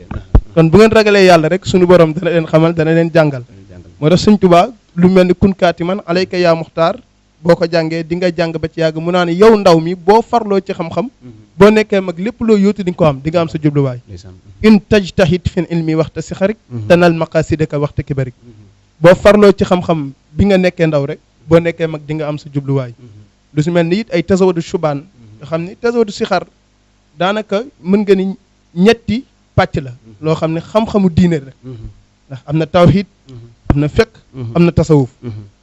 kon bu ngeen ragalee yàlla rek suñu borom dana leen xamal dana leen jàngal moo tax Sëñ Tuubaa lu mel ni kun kaatiman alayka yaa muxtaar boo ko jàngee di nga jàng ba ci yàgg mu naan yow ndaw mi boo farloo ci xam-xam boo nekkee mag lépp loo yóotu di nga ko am di nga am sa jubluwaay in tajtahid fin ilmi waxta si xarik tanal maqasidaka waxta kibarik boo farloo ci xam-xam bi nga nekkee ndaw rek boo nekkee mag di nga am sa jubluwaay lu si mel ni it ay tasawadu shubaan nga xam ni tasawadu si xar daanaka mën nga ni ñetti pàcc la loo xam ne xam-xamu diine rek ndax am na tawhid am na fiqh am na tasawuf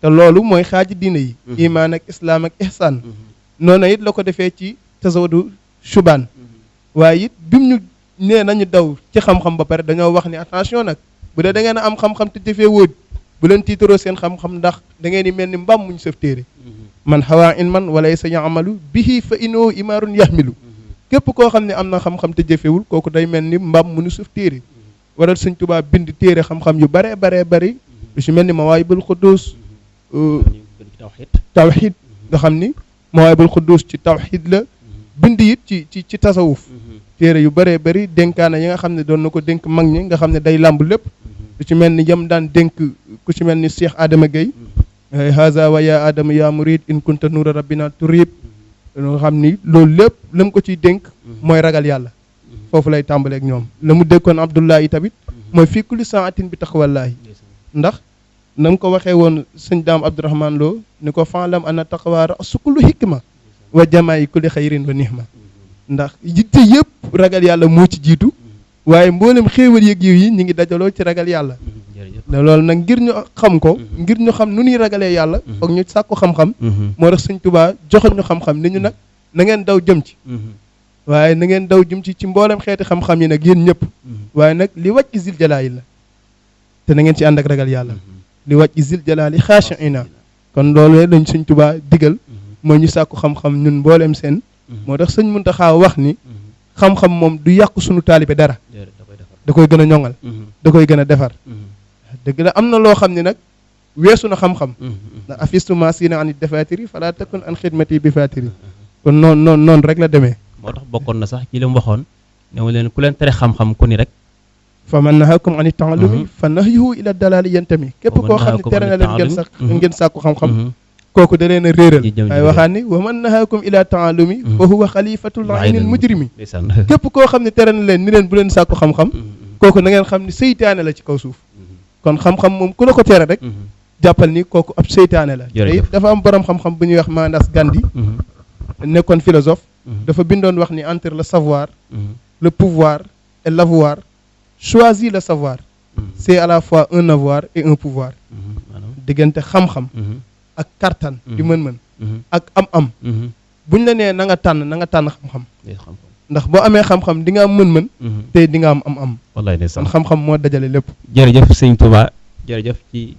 te loolu mooy xaaji diine yi imaan ak islaam ak ihsaan noonu it la ko defee ci tasawadu shubaan waaye it bim ñu nee nañu daw ci xam-xam ba pare dañoo wax ni attention nag bu dee da ngeen a am xam-xam te jëfee wóoj bu leen tiitaroo seen xam-xam ndax da ngeen di mel ni mbaam muñ sëf téere man xawaa ilman walay sa yamalu bihi fa inoo imaarun yahmilu képp koo xam ne am na xam-xam te jëfewul kooku day mel ni mbaam mu nu sëf téere waral Sëñ Tuubaa bind téere xam-xam yu bare bare bari lu si mel ni mawaahibul quddus tawxid nga xam ni mawaahibul quddus ci tawxid la bind it ci tasawuf téere yu bëree bëri dénkaana yi nga xam ne doon na ko dénk mag ñi nga xam ne day làmb lépp lu ci mel ni yam daan dénk ku ci mel ni Cheikh Adama Gueye haza wa ya adama ya murid in kunta nuura rabbina turib nga xam ni loolu lépp la mu ko ciy dénk mooy ragal yàlla foofu lay tàmbaleeg ñoom la mu dénkoon Abdullahi tamit mooy fii kulli saatin bi taqwallaahi ndax na mu ko waxee woon Sëñ Daam Abdourahman Lo ni ko faalam ana taqwa ra'su kulli hikma wa jamaa'i kulli xayrin wa nihma ndax yitte yëpp ragal yàlla moo ci jiitu waaye mboolem xéewal yëg yiw yi ñu ngi dajaloo ci ragal yàlla loolu nag ngir ñu xam ko ngir ñu xam nu ñuy ragalee yàlla foog ñu sàkku xam-xam moo tax Sëñ Tuubaa joxoon ñu xam-xam ni ñu nag na ngeen daw jëm ci waaye na ngeen daw jëm ci mboolem xeeti xam-xam yi nag yéen ñëpp waaye nag li wàcc zil jalaali la te na ngeen ci ànd ak ragal yàlla li wàcc zil jalaali xaashiina kon loolu lañ Sëñ Tuubaa digal mooy ñu sàkku xam-xam ñun mboolem seen moo tax Sëñ Muntaxaa wax ni xam-xam moom du yàqu suñu taalibe dara da koy gën a ñoŋal da koy gën a defar dëgg la am na loo xam ne nag weesu na xam-xam ndax afistu ma sina an defatiri fala takun an xidmati bi fatiri kon noonu rek la demee moo tax bokkoon na sax ci li mu waxoon ne mu leen ku leen tere xam-xam ku ni rek fa man nahakum ani ta'allumi fa nahyuhu ila dalali yantami képp koo xam ne tere na leen ngeen sàkku xam-xam kooku da leen a réeral waaye waxaan ni wa man nahakum ila ta'allumi fa huwa xalifatul aynil mujrimi képp koo xam ne tere na leen ni leen bu leen sàkku xam-xam kooku na ngeen xam ne seytaane la ci kaw suuf kon xam-xam moom ku la ko tere rek jàppal ni kooku ab seytaane la te it dafa am borom xam-xam bu ñuy wax Mohandas Gandhi nekkoon philosophe dafa bindoon wax ni entre le savoir le pouvoir et l'avoir choisis le savoir c'est à la fois un avoir et un pouvoir diggante xam-xam ak kartan di mën-mën ak am-am buñ la nee na nga tànn xam-xam ndax boo amee xam-xam di nga am mën-mën te di nga am am-am wallaay ndeysaan kon xam-xam moo dajale lépp jërëjëf Sëñ Tuubaa jërëjëf ci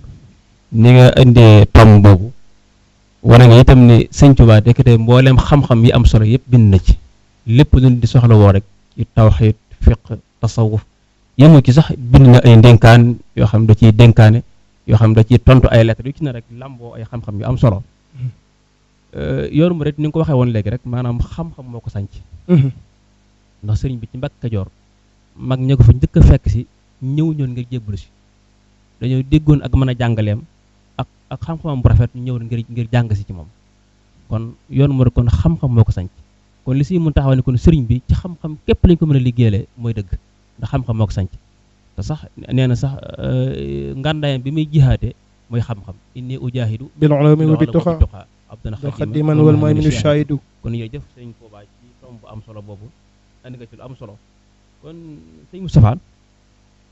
ni nga indee tom boobu wane nga itam ni Sëñ Tuubaa dekete mbooleem xam-xam yi am solo yëpp bind na ci lépp lu di soxla woo rek ci tawxiid fiq tasawuf yemu ci sax bind na ay ndénkaan yoo xam da ciy dénkaane yoo xam da ciy tontu ay lettres yu ci ne rek lamboo ay xam-xam yu am solo yoonu mu rek ni nga ko waxee woon léegi rek maanaam xam-xam moo ko sànc ndax sëriñ bi ci Mbàkke Kajoor mag ña ko fa njëkk a fekk si ñëw ñoon nga jébbalu si dañoo déggoon ak mën a jàngaleem ak xam-xamam bu rafet ñu ñëw ngir jàng si ci moom kon yoon mu kon xam-xam moo ko sanc kon li si mun taxaw ne kon sëriñ bi ci xam-xam képp lañ ko mën a liggéeyale mooy dëgg ndax xam-xam moo ko sanc te sax nee na sax ngàndaayam bi muy jihaate mooy xam-xam inni ujaahidu bil ulumi wa bit tuqa abdana xadiman wal mu'minu shahidu kon jërëjëf sëriñ Tuubaa ci tomb bu am solo boobu andi nga ci lu am solo kon sëñ Moustapha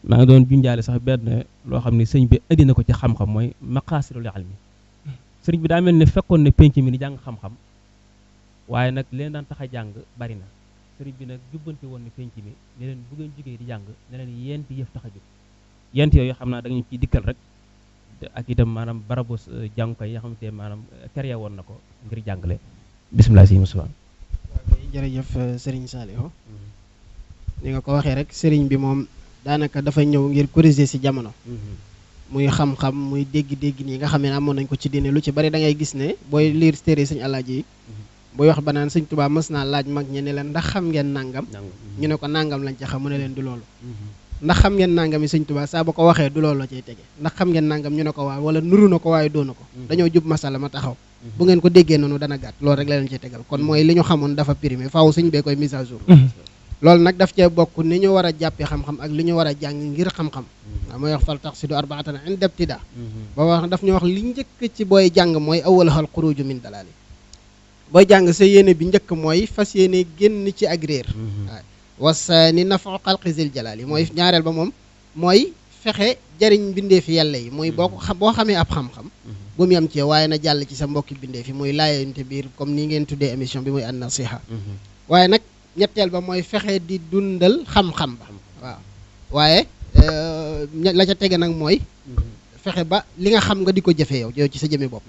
maa ngi doon junjaale sax benn loo xam ne sëñ bi indi na ko ci xam-xam mooy maqaasidul ilmi sëriñ bi daa mel ne fekkoon ne penc mi ni jàng xam-xam waaye nag leen daan tax a jàng bari na sëriñ bi nag jubbante woon ne penc mi ne leen bu ngeen jógee di jàng ne leen yenti yëf tax a jóg yent yooyu xam naa da nga ñu ciy dikkal rek ak itam maanaam barabu jàngukaay yi nga xamante ne maanaam créé woon na ko ngir jàngale bisimilah sëñ Moustapha. jërëjëf Serigne Saliou ni nga ko waxee rek Serigne bi moom daanaka dafa ñëw ngir corriger ci jamono. muy xam-xam muy dégg-dégg nii nga xam ne amoon nañ ko ci diine lu ci bari da ngay gis ne booy liir téere sëñ Alaaji yi booy wax ba naan sëñ Tuubaa mës naa laaj mag ñi ne leen ndax xam ngeen nangam ñu ne ko nangam lañ ci xam mu ne leen du loolu ndax xam ngeen nangam yi sëñ Tuubaa saa ba ko waxee du loolu la cay tege ndax xam ngeen nangam ñu ne ko waaw wala nuru na ko waaye doona ko dañoo jub masala ma taxaw bu ngeen ko déggee noonu dana gàtt loolu rek la leen ciy tegal kon mooy li ñu xamoon dafa primé faaw sëñ bee koy mise à jour loolu nag daf cee bokk ni ñu war a jàppee xam-xam ak li ñu war a jàng ngir xam-xam waaw mooy wax fal tax si du arbaatan inda ibtida ba wax daf ñu wax li njëkk ci booy jàng mooy awwaluhal xuruju min dalaali booy jàng sa yéene bi njëkk mooy fas yéene génn ci ak réer waaw wasaani nafu xalqi zil jalaali mooy ñaareel ba moom mooy fexe jariñ mbindeefi yàlla yi mooy boo xamee ab xam-xam bu mu yam ci waaye na jàll ci sa mbokki bindeefi muy laayante biir comme ni ngeen tuddee émission bi muy an nasiha waaye nag ñetteel ba mooy fexe di dundal xam-xam ba waaw waaye la ca tege nag mooy fexe ba li nga xam nga di ko jëfee yow ci sa jëmee bopp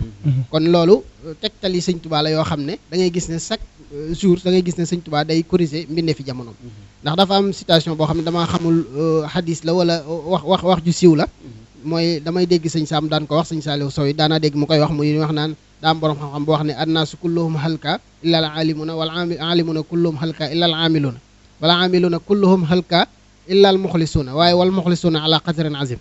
kon loolu tegtali sëñ Tuubaa la yoo xam ne da ngay gis ne chaque jour da ngay gis ne sëñ Tuubaa day corriger mbindee fi jamono ndax dafa am citation boo xam ne damaa xamul hadis la wala wax ju siiw la mooy damay dégg sëñ Saam daan ko wax sëñ Saaliw Sow daanaa dégg mu koy wax muy wax naan daa am borom xam-xam boo wax ne annaasu kulluhum halka illa al alimuna wal alimuna kulluhum halka illa al amiluna wala amiluna kulluhum halka illa al muxlisuuna waaye wal muxlisuuna ala qadrin azim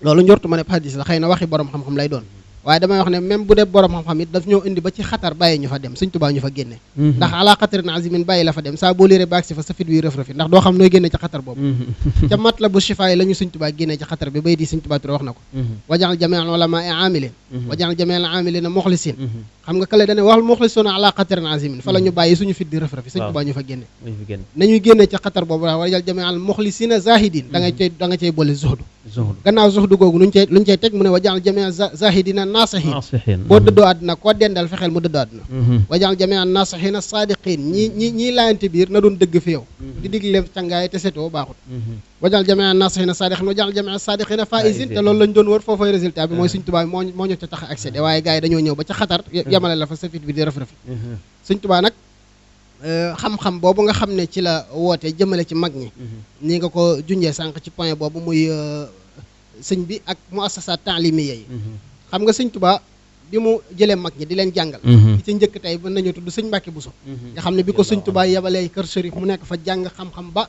loolu njortu ma ne hadis la xëy na waxi borom xam-xam lay doon waaye damay wax ne même bu dee borom xam-xam it daf ñoo indi ba ci xatar bàyyi ñu fa dem sëñ Tuubaa ñu fa génne ndax ala qadrin azimin bàyyi la fa dem saa boo liiree baag si fa sa fit wi rëf-rëfi ndax doo xam nooy génne ci xatar boobu ca matlabu shifaa yi la ñu sëñ Tuubaa génne ci xatar bi bay di sëñ Tuubaa Touré wax na ko wajaal jamial ulama amilin wajaal jamial amilina muxlisin xam nga kale dane waxal muxlisuuna ala qadrin azimin fa la ñu bàyyi suñu fit di rëf-rëfi sëñ Tuubaa ñu fa génne nañuy génne ci xatar boobu wajaal jamial muxlisina zahidin da nga cay boole zuhdu gannaaw zuhdu googu luñ cay teg mu ne wajaal jamial zahidina naasihin boo dëddoo àdduna koo dendal fexeel mu dëddoo àdduna wajaal jamian naasihina saadiqin ñii laayante biir na doon dëgg fi yow di digle cangaay te setoo baaxut wajaal jamian naasihina saadiqin wajaal jamian saadiqina faisin te loolu lañ doon wër foofay résultat bi mooy Sëñ Tuubaa moo ñu ca tax a accédé waaye gars yi dañoo ñëw ba ca xatar yemale la fa sa fit bi di rëf-rëfi Sëñ Tuubaa nag xam-xam boobu nga xam ne ci la woote jëmale ci mag ñi ni nga ko junjee sànq ci point boobu muy sëñ bi ak muassasat ta'limiyya yi xam nga sëñ Tuubaa bi mu jëlee mag ñi di leen jàngal di ca njëkk tey mën nañu tudd sëñ Mbàkke Buso nga xam ne bi ko sëñ Tuubaa yebalee kër Sërif mu nekk fa jàng xam-xam ba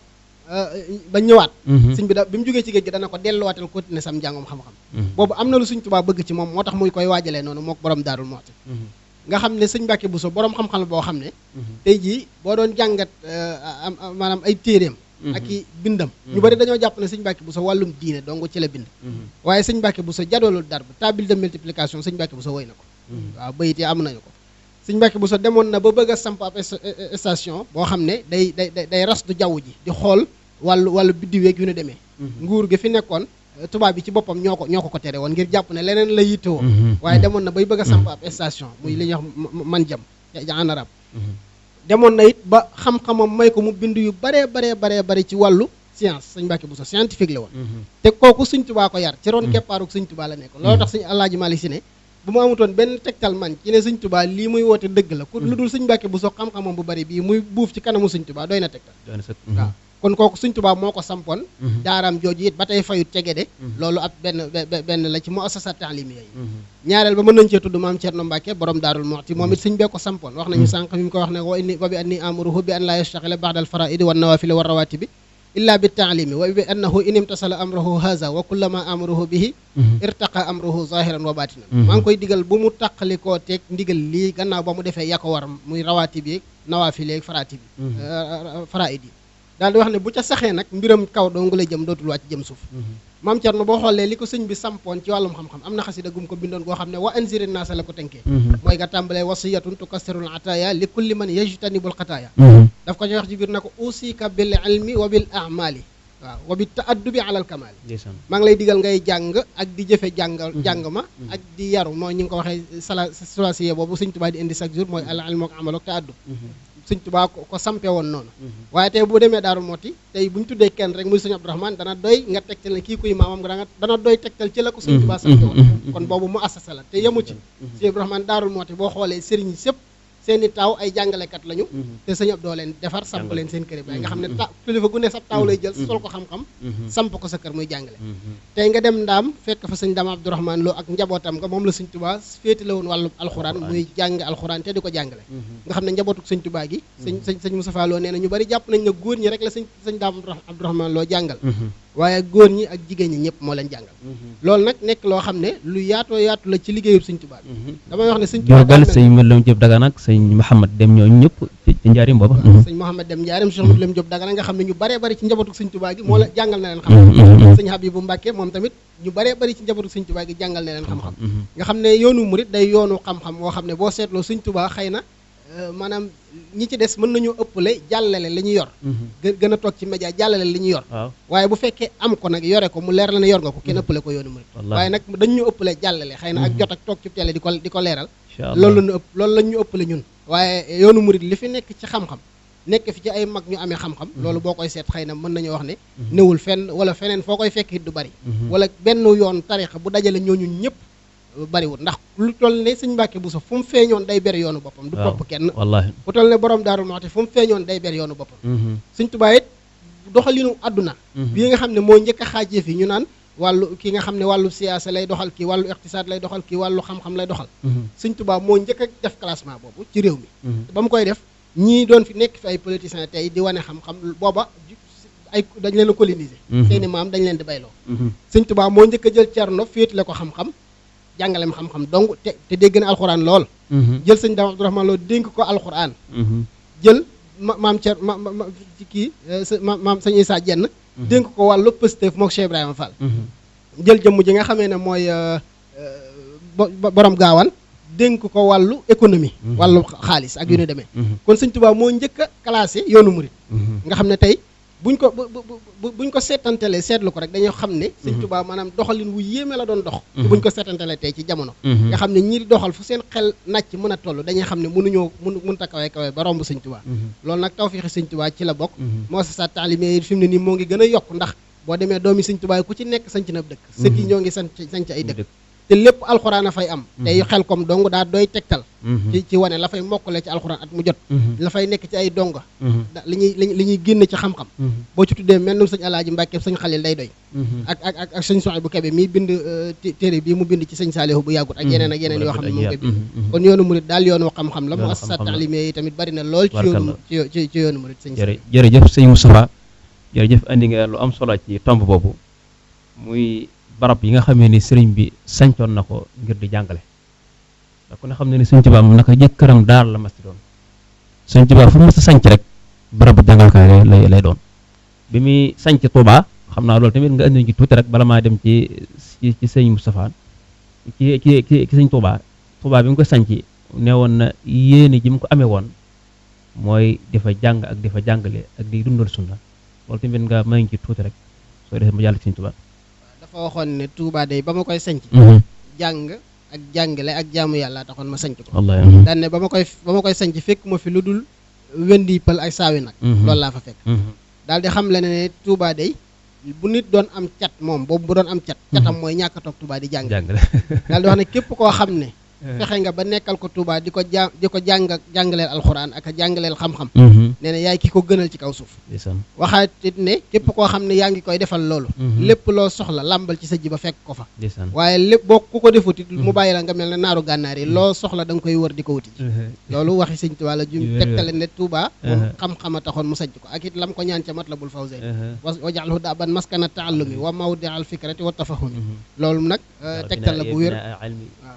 ñëwaat sëñ bi bi mu jógee ci géej gi dana ko delluwaatal continuer sam njàngum xam-xam boobu am na lu sëñ Tuubaa bëgg ci moom moo tax muy koy waajalee noonu moo ko borom Daarul Muxti nga xam ne sëñ Mbàkke Buso borom xam-xam la boo xam ne tey jii boo doon jàngat maanaam ay téeréem ak i bindam ñu bari dañoo jàpp ne sëñ Mbàkke Buso wàllum diine dong ci la bind waaye sëñ Mbàkke Buso jadolul darb table de multiplication sëñ Mbàkke Buso woy na ko waaw bayit yi am nañu ko sëñ Mbàkke Buso demoon na ba bëgg a samp ab station boo xam ne day ras du jaww ji di xool wàllu biddiweeg yu ne demee nguur gi fi nekkoon tubaab bi ci boppam ñoo ko tere woon ngir jàpp ne leneen la yittewoo waaye demoon na bay bëgg a samp ab station muy li ñuy wax man jam en arabe demoon na it ba xam-xamam may ko mu bind yu bare ci wàllu science sëñ Mbàkke Buso scientifique la woon te kooku sëñ Tuubaa ko yar ci roon keppaaruk sëñ Tuubaa la nekk loolu tax sëñ Alaaji Maalik Si ne bu ma amutoon benn tegtal man ci ne sëñ Tuubaa lii muy woote dëgg la ku lu dul sëñ Mbàkke Buso xam-xamam bu bari bii muy buuf ci kanamu sëñ Tuubaa doy na tegtal waaw kon kooku sëñ Tuubaa moo ko sampoon daaraam jooju it ba tey fayut cegede loolu ab benn la ci muassasat ta'limiyya yi ñaareel ba mën nañ cee tudd maam Cerno Mbàkke borom Daarul Muxti moom it sëñ bee ko sampoon wax nañu sànq mi mu ko wax ne wa bi anni amuruhu bi an la yastaghila ba'da al fara'idi wan nawafili war rawatibi illa bi taalimi wa bi annahu in imtasala amruhu haza wa kullama amruhu bihi irtaqa amruhu zahiran wa batinan maa ngi koy digal bu mu tàqalikoo teeg ndigal lii gannaaw ba mu defee ya ko war muy rawaati bi nawaafi léegi faraati bi faraid yi daal di wax ne bu ca saxee nag mbiram kaw doo nga lay jëm dootul wàcc jëm suuf maam Cerno boo xoolee li ko sëñ bi sampoon ci wàllum xam-xam am na xasida gum ko bindoon goo xam ne wa anziri naasa la ko tënkee mooy nga tàmbalee wasiyatun tukassirul ataaya li kulli man yajtanibul xataaya daf ko ci wax ci biir na ko usika bil ilmi wa bil amali waaw wa bi taaddubi alal kamaali maa ngi lay digal ngay jàng ak di jëfe jàng ma ak di yaru mooy ñi nga ko waxee sulasiye boobu sëñ Tuubaa di indi chaque jour mooy al ilmu ak amal ak taaddub sëñ Tuubaa ko sampe woon noonu waaye tey bu demee Daaru Muxti tey bu ñu tuddee kenn rek muy sëñ Abdourahmane dana doy nga tegtal ne kii kuy maamam nga dana doy tegtal ci la ko sëñ Tuubaa sampe woon kon boobu mu assasa la te yemu ci sëñ Abdourahmane Daaru Muxti boo xoolee sëriñ yi sëpp seeni taaw ay jàngalekat lañu te sëñ Abdou leen defar samp leen seen kër yi nga xam ne kilifa gu ne sa taaw lay jël sol ko xam-xam samp ko sa kër muy jàngale tey nga dem ndaam fekk fa sëñ Daam Abdourahmane Lo ak njabootam nga moom la sëñ Tuubaa féete la woon wàllu alxuraan muy jàng alxuraan te di ko jàngale nga xam ne njabootuk sëñ Tuubaa gi sëñ Moustapha Lo nee na ñu bari jàpp nañ ne góor ñi rek la sëñ Daam Abdourahmane Lo jàngal waaye góor ñi ak jigéen ñi ñëpp moo leen jàngal loolu nag nekk loo xam ne lu yaatoo yaatu la ci liggéeyub sëñ Tuubaa bi damay wax ne sëñ Tuubaa sëñ Lam Jóob Dagana ak sëñ Mouhamad Dem ñooñu ñëpp ci njaarim booba sëñ Mouhamad Dem njaarim Cheikh Lam Jóob Dagana nga xam ne ñu baree bari ci njabootu sëñ Tuubaa gi moo la jàngal na leen xam-xam sëñ Habibu Mbàkke moom tamit ñu baree bari ci njabootu sëñ Tuubaa gi jàngal na leen xam-xam nga xam ne yoonu murit day yoonu xam-xam woo xam ne boo seetloo sëñ Tuubaa xëy na maanaam ñi ci des mën nañoo ëppale jàllale li ñu yor gën a toog ci média jàllale li ñu yor waaye bu fekkee am ko nag yore ko mu leer la ne yor nga ko kenn ëppale ko yoonu murit waaye nag dañ ñu ëppale jàllale xëy na ak jot ak toog ci télé di ko leeral loolu lañ ñu ëppale ñun waaye yoonu murit li fi nekk ci xam-xam nekk fi ci ay mag ñu amee xam-xam loolu boo koy seet xëy na mën nañoo wax ne newul fenn wala feneen foo koy fekk it du bari wala benn yoon tarixa bu dajale ñooñu ñëpp bariwul ndax lu toll ne sëñ Mbàkke Buso fu mu feeñoon day ber yoonu boppam du topp kenn wallaahi bu toll ne borom Daaru Muxti fu mu feeñoon day ber yoonu boppam sëñ Tuubaa it doxalinu àdduna bii nga xam ne moo njëkk a xaajee fi ñu naan wàllu ki nga xam ne wàllu siyaasa lay doxal kii wàllu iqtisaad lay doxal kii wàllu xam-xam lay doxal sëñ Tuubaa moo njëkk a def classement boobu ci réew mi ba mu koy def ñii doon fi nekk fi ay politiciens tey di wane xam-xam booba ay dañ leen a coloniser seeni maam dañ leen di bayloo sëñ Tuubaa moo njëkk a jël Cerno féetale ko xam-xam jàngalem xam-xam donc te dégg na alxuraan lool jël sëñ Daam Abdourahmane Lo dénk ko alxuraan jël maam Cer ci kii maam sëñ Issa Jenn dénk ko wàllu Pastef mook Cheikh Ibrahima Fall jël jëmm ji nga xamee ne mooy borom gaawaan dénk ko wàllu économie wàllu xaalis ak yu ne demee kon sëñ Tuubaa moo njëkk a classé yoonu murit nga xam ne tey buñ ko seetantelee seetlu ko rek dañoo xam ne sëñ Tuubaa maanaam doxalin wu yéeme la doon dox te buñ ko seetantelee tey ci jamono nga xam ne ñi di doxal fu seen xel nàcc mën a toll dañuy xam ne mënut a kawe ba romb sëñ Tuubaa loolu nag tawfeexi sëñ Tuubaa ci la bokk moo sa taalime yi fi mu ne nii moo ngi gën a yokk ndax boo demee doomi sëñ Tuubaa ku ci nekk sanc na dëkk sët yi ñoo ngi sanc ay dëkk te lépp alxuraan a fay am tey xel kom dong daa doy tegtal ci wane la fay mokkale ci alxuraan at mu jot la fay nekk ci ay donga li ñuy génn ci xam-xam boo ci tuddee mel num sëñ Alaaji Mbàkke sëñ Xalil day doy ak sëñ Soxay bu Kebe mii bind téere bii mu bind ci sëñ Saalihu bu yàggut ak yeneen yoo xam ne mu ngi koy bind kon yoonu murit daal yoonu xam-xam la mu assasa taalime yi tamit bari na lool ci yoonu murit sëñ jërëjëf sëñ Moustapha jërëjëf andi nga lu am solo ci tomb boobu muy barab yi nga xamee ni sëriñ bi sancoon na ko ngir di jàngale da ku ne xam ne ni sëñ Tuubaa moom naka jëkkëram daar la mas di doon sëñ Tuubaa fu mu mas a sanc rek barabu jàngalkaay lay doon bi muy sanc Tuubaa xam naa loolu tamit nga andi ci tuuti rek bala maa dem ci sëñ Moustapha ci sëñ Tuubaa bi mu ko sanc nee woon na yéene ji mu ko amee woon mooy di fa jàng ak di fa jàngale ak di dundal sunna loolu tamit nga may ci tuuti rek soo defee ma jàll ci sëñ Tuubaa dafa waxoon ne Touba day ba ma koy sanc jàng ak jàngale ak jaamu yàlla taxoon ma sanc ko daan ne ba ma koy sanc fekk ma fi lu dul wendi pël ak saawi nag loolu laa fa fekk daal di xam le ne Touba day bu nit doon am cat moom boobu bu doon am catam mooy ñàkk a toog Touba di jàng daal di wax ne képp koo xam ne fexe nga ba nekkal ko Touba di ko jàngaleel alxuraan ak a jàngaleel xam-xam nee na yaay ki ko gënal ci kaw suuf waxaat it ne képp koo xam ne yaa ngi koy defal loolu lépp loo soxla làmbal ci sa ji ba fekk ko fa waaye lépp boo ku ko defut it mu bàyyi la nga mel ne naaru gànnaar yi loo soxla da nga koy wër di ko wuti loolu waxi sëñ Touba la ju tegtale ne Touba moom xam-xam a taxoon mu sajj ko ak it lam ko ñaan ca Matlabul Fawzayni waj'alhu da'ban maskana ta'allumi wa mawdi'al fikrati wa tafahumi loolu nag tegtal la bu wér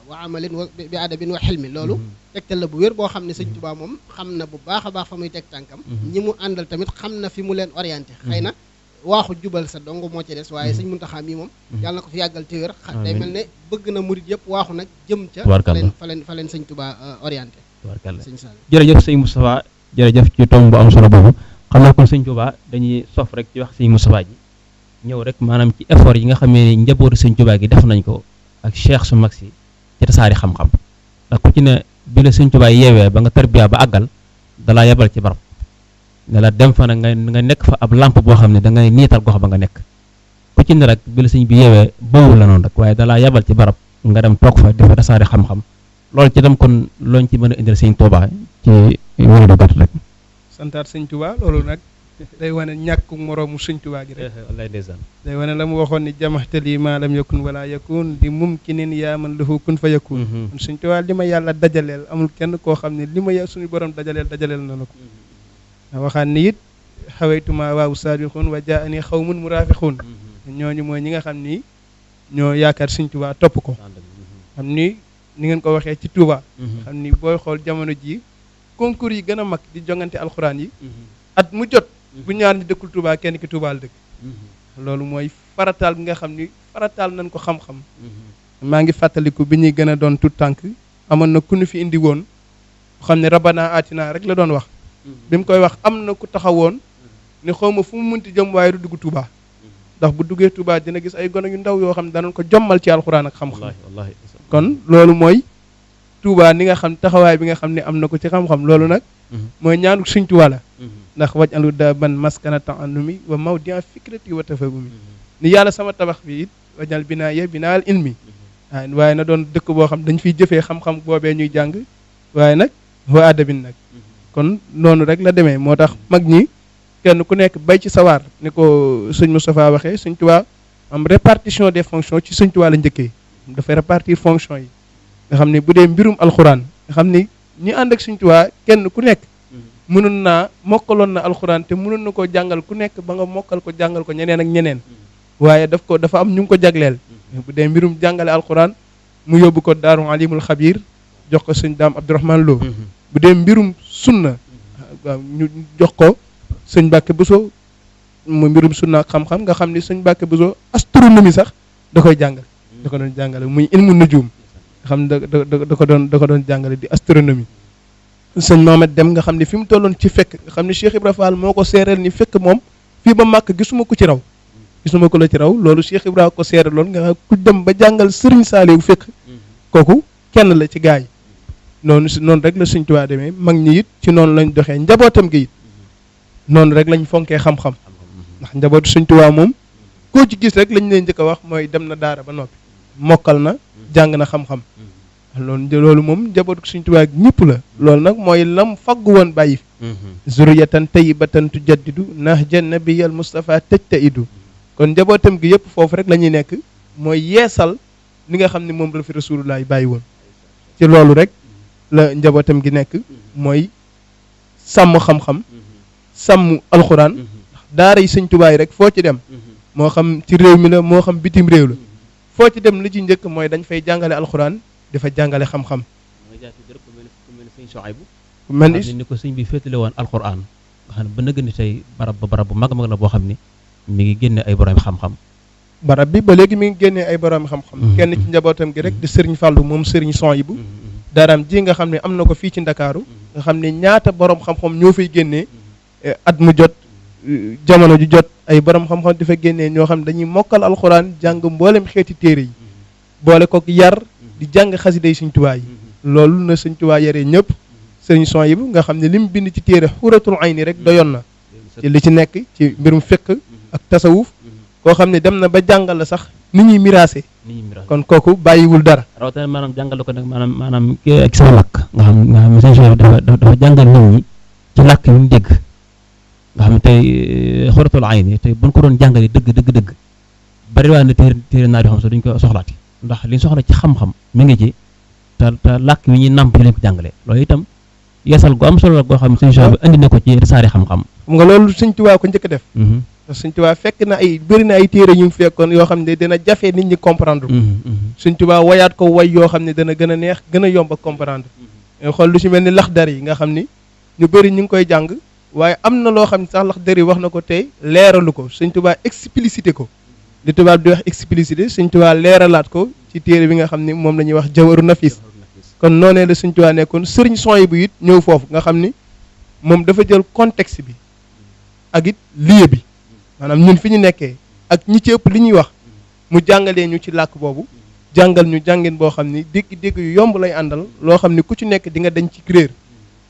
wa amalin bi adabin wa xilmi loolu tegtal la bu wér boo xam ne sëñ Touba moom xam na bu baax a baax fa muy teg tànkam ñi mu àndal tamit xam na fi mu leen orienté xëy na waaxu jubal sa dong moo ci des waaye sëñ Muntaxa mii moom yàlla na ko fi yàggal te wér day mel ne bëgg na murit yëpp waaxu nag jëm ca fa leen sëñ Touba orienté sëñ Sall jërëjëf sëñ Moustapha jërëjëf ci tomb bu am solo boobu xam naa kon sëñ Touba dañuy sof rek ci wax sëñ Moustapha ji ñëw rek maanaam ci effort yi nga xamee ne njabootu sëñ Touba gi def nañ ko ak cheikh su mag si ci tasaari xam-xam ndax ku ci ne bi la sëñ Touba yeewee ba nga tarbiya ba àggal dalaa yebal ci barab ne la dem fa nag nga nekk fa ab lampe boo xam ne da ngay niital gox ba nga nekk ku ci ne rek bi la sëñ bi yeewee bawul la noonu rek waaye dalaa yebal ci barab nga dem toog fa dafa tasaari xam-xam loolu ci dem kon looñ ci mën a indil sëñ Touba ci wéru du gàtt rek santaat sëñ Touba loolu nag day wane ñàkku moroomu sëñ Touba gi rek wallaay ndeysaan day wane la mu waxoon ni jamaxtali maa lam yakun wala yakun di mumkinin yaa man lahu kun fa yakun kon sëñ Touba li ma yàlla dajaleel amul kenn koo xam ne li ma suñu borom dajaleel na la ko waxaan ni it xawaytuma waaw saabixun wa jaa ani xawmun murafixun ñooñu mooy ñi nga xam ni ñoo yaakaar sëñ Touba topp ko xam ni ngeen ko waxee ci Touba xam ni booy xool jamono ji concours yi gën a mag di jongante alxuraan yi at mu jot bu ñaar ñi dëkkul Touba kenn ki Touba la dëkk loolu mooy farataal bi nga xam ni farataal nañ ko xam-xam maa ngi fàttaliku bi ñuy gën a doon tout tànk amoon na ku ñu fi indi woon xam ne rabana atina rek la doon wax bi mu koy wax am na ku taxawoon ne xaw ma fu mu munti jëm waaye du dugg Touba ndax bu duggee Touba dina gis ay gone yu ndaw yoo xam ne danañ ko jommal ci alxuraan ak xam-xam kon loolu mooy Touba ni nga xam taxawaay bi nga xam ne am na ko ci xam-xam loolu nag mooy ñaanu sëñ Touba la ndax waj alu da ban maskana ta'allumi wa mawdi'a fikrati wa tafahumi ni yàlla sama tabax bi it wajal binaa ye binaal ilmi waaye na doon dëkk boo xam dañ fiy jëfee xam-xam boobee ñuy jàng waaye nag wa adabin nag kon noonu rek la demee moo tax mag ñi kenn ku nekk bay ci sawaar ni ko sëñ Moustapha waxee sëñ Touba am répartition des fonctions ci sëñ Touba la njëkkee dafay répartir fonction yi nga xam ne bu dee mbirum alxuraan nga xam ni ñi ànd ak sëñ Touba kenn ku nekk mënoon naa mokkaloon na alxuraan te mënoon na koo jàngal ku nekk ba nga mokkal ko jàngal ko ñeneen ak ñeneen waaye dafa am ñu ngi ko jagleel bu dee mbirum jàngale alxuraan mu yóbbu ko daaru alimul xabiir jox ko sëñ Daam Abdourahmane Lo bu dee mbirum sunna waaw ñu jox ko sëñ Mbàkke Buso mu mbirum sunna ak xam-xam nga xam ni sëñ Mbàkke Buso astronomie sax da koy jàngal da ko doon jàngale muy ilmu nujum nga xam da ko doon jàngale di astronomie sëñ Mohamed Dem nga xam ne fi mu tolloon ci fekk nga xam ne Cheikh Ibra Fall moo ko seereel ni fekk moom fii ba màkk gisuma ko ci raw gisuma ko la ci raw loolu Cheikh Ibra ko seereeloon nga xam ku dem ba jàngal Sëriñ Saaliw fekk kooku kenn la ci gaay yi noonu rek la sëñ Tuubaa demee mag ñi it ci noonu lañ doxee njabootam gi it noonu rek lañ fonkee xam-xam ndax njabootu sëñ Tuubaa moom koo ci gis rek lañ leen njëkk a wax mooy dem na daara ba noppi mokkal na jàng na xam-xam loolu moom njabootu sëñ Tuubaa ñëpp la loolu nag mooy lam faggu woon bàyyi fi zuriyatan tayyibatan tujaddidu nahja nabiyal Mustafa tajtaidu kon njabootam gi yëpp foofu rek la ñuy nekk mooy yeesal li nga xam ne moom la fi Rasulullah bàyyi woon ci loolu rek la njabootam gi nekk mooy sàmm xam-xam sàmm alxuraan daara yi sëñ Tuubaa yi rek foo ci dem moo xam ci réew mi la moo xam bitim réew la foo ci dem li ci njëkk mooy dañ fay jàngale alxuraan dafa jàngale xam-xam ku mel ni ko sëñ bi féetale woon alxuraan nga xam ne ba nëgg ni tey barab bu mag la boo xam ni mi ngi génne ay borom xam-xam barab bi ba léegi mi ngi génnee ay borom xam-xam kenn ci njabootam gi rek di sëriñ Fàllu moom sëriñ Souhaïbou daaraam ji nga xam ne am na ko fii ci Ndakaaru nga xam ne ñaata borom xam-xam ñoo fay génnee at mu jot jamono ju jot ay borom xam-xam di fa génnee ñoo xam ne dañuy mokkal alxuraan jàng mboolem xeeti téere yi boole ko yar di jàng xasida yi sëñ Tuubaa yi loolu na sëñ Tuubaa yaree ñëpp sëriñ Souhaïbou nga xam ne li mu bind ci téere xuratul ayni rek doyoon na ci li ci nekk ci mbirum fiqh ak tasawuf koo xam ne dem na ba jàngal la sax ni ñuy miraase kon kooku bàyyiwul dara rawatina maanaam jàngal ko nag maanaam ak sa làkk nga xam ne sëñ Cheikh dafa jàngal nit ñi ci làkk yu ñu dégg nga xam ne tey xoratul ayni tey buñ ko doon jàngalee dëgg bari waa na téere naar yoo xam sax duñ ko soxlaati ndax liñ soxla ci xam-xam mi ngi ci te làkk wi ñuy nàmp yi lañ ko jàngalee loolu itam yeesal gu am solo la goo xam ne sëñ Cheikh bi andi na ko ci saari xam-xam xam nga loolu sëñ Tuubaa ko njëkk a def parce que sëñ Tuubaa fekk na bëri na ay téere yu mu fekkoon yoo xam ne dana jafe nit ñi comprendre sëñ Tuubaa wayaat ko way yoo xam ne dana gën a neex gën a yomb a comprendre xool lu ci mel ni Laxdari yi nga xam ni ñu bëri ñu ngi koy jàng waaye am na loo xam ne sax Laxdari wax na ko tey leeralu ko sëñ Tuubaa explicité ko li tubaab di wax explicité sëñ Tuubaa leeralaat ko ci téere bi nga xam ne moom la ñuy wax Jawharu Nafis kon noonee la sëñ Tuubaa nekkoon sëriñ son yi bu it ñëw foofu nga xam ni moom dafa jël contexte bi ak it lieu bi maanaam ñun fi ñu nekkee ak ñi ci ëpp li ñuy wax mu jàngalee ñu ci làkk boobu jàngal ñu jàngin boo xam ni dégg yu yomb lay àndal loo xam ni ku ci nekk di nga dañ ci réer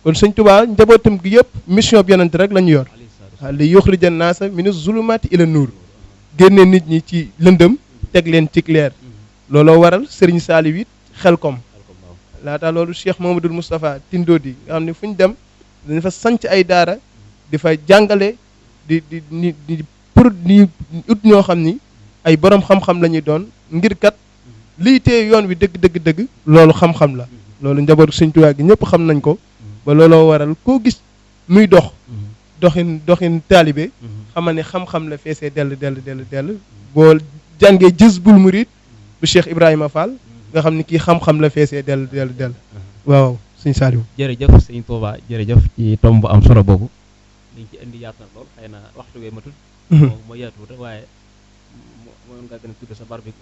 kon sëñ Tuubaa njabootam gi yëpp mission bi yonent rek la ñu yor li yuxrija naasa mina zulumaati ila nuur génne nit ñi ci lëndëm teg leen ci leer looloo waral Serigne Saliou it Xelkom laata loolu Cheikh Mamadou Moustapha Tindodi nga xam ne fu ñu dem dañu fa sanc ay daara di fa jàngale di pour di ut ñoo xam ni ay borom xam-xam la ñuy doon ngir kat lii tee yoon wi dëgg loolu xam-xam la loolu njabootu Sëñ Tuubaa gi ñëpp xam nañ ko ba looloo waral koo gis muy doxin taalibe xamal ne xam-xam la feesee dell boo jàngee Jazbul Murid bu Cheikh Ibrahima Fall nga xam ni kii xam-xam la feesee dell waaw sëñ Saliou jërëjëf sëñ Touba jërëjëf ci tomb bu am solo boobu liñ ci indi yaatu na lool xëy na waxtu wee matul moo yaatuwut rek waaye moom nga gën a tudd sa bar bi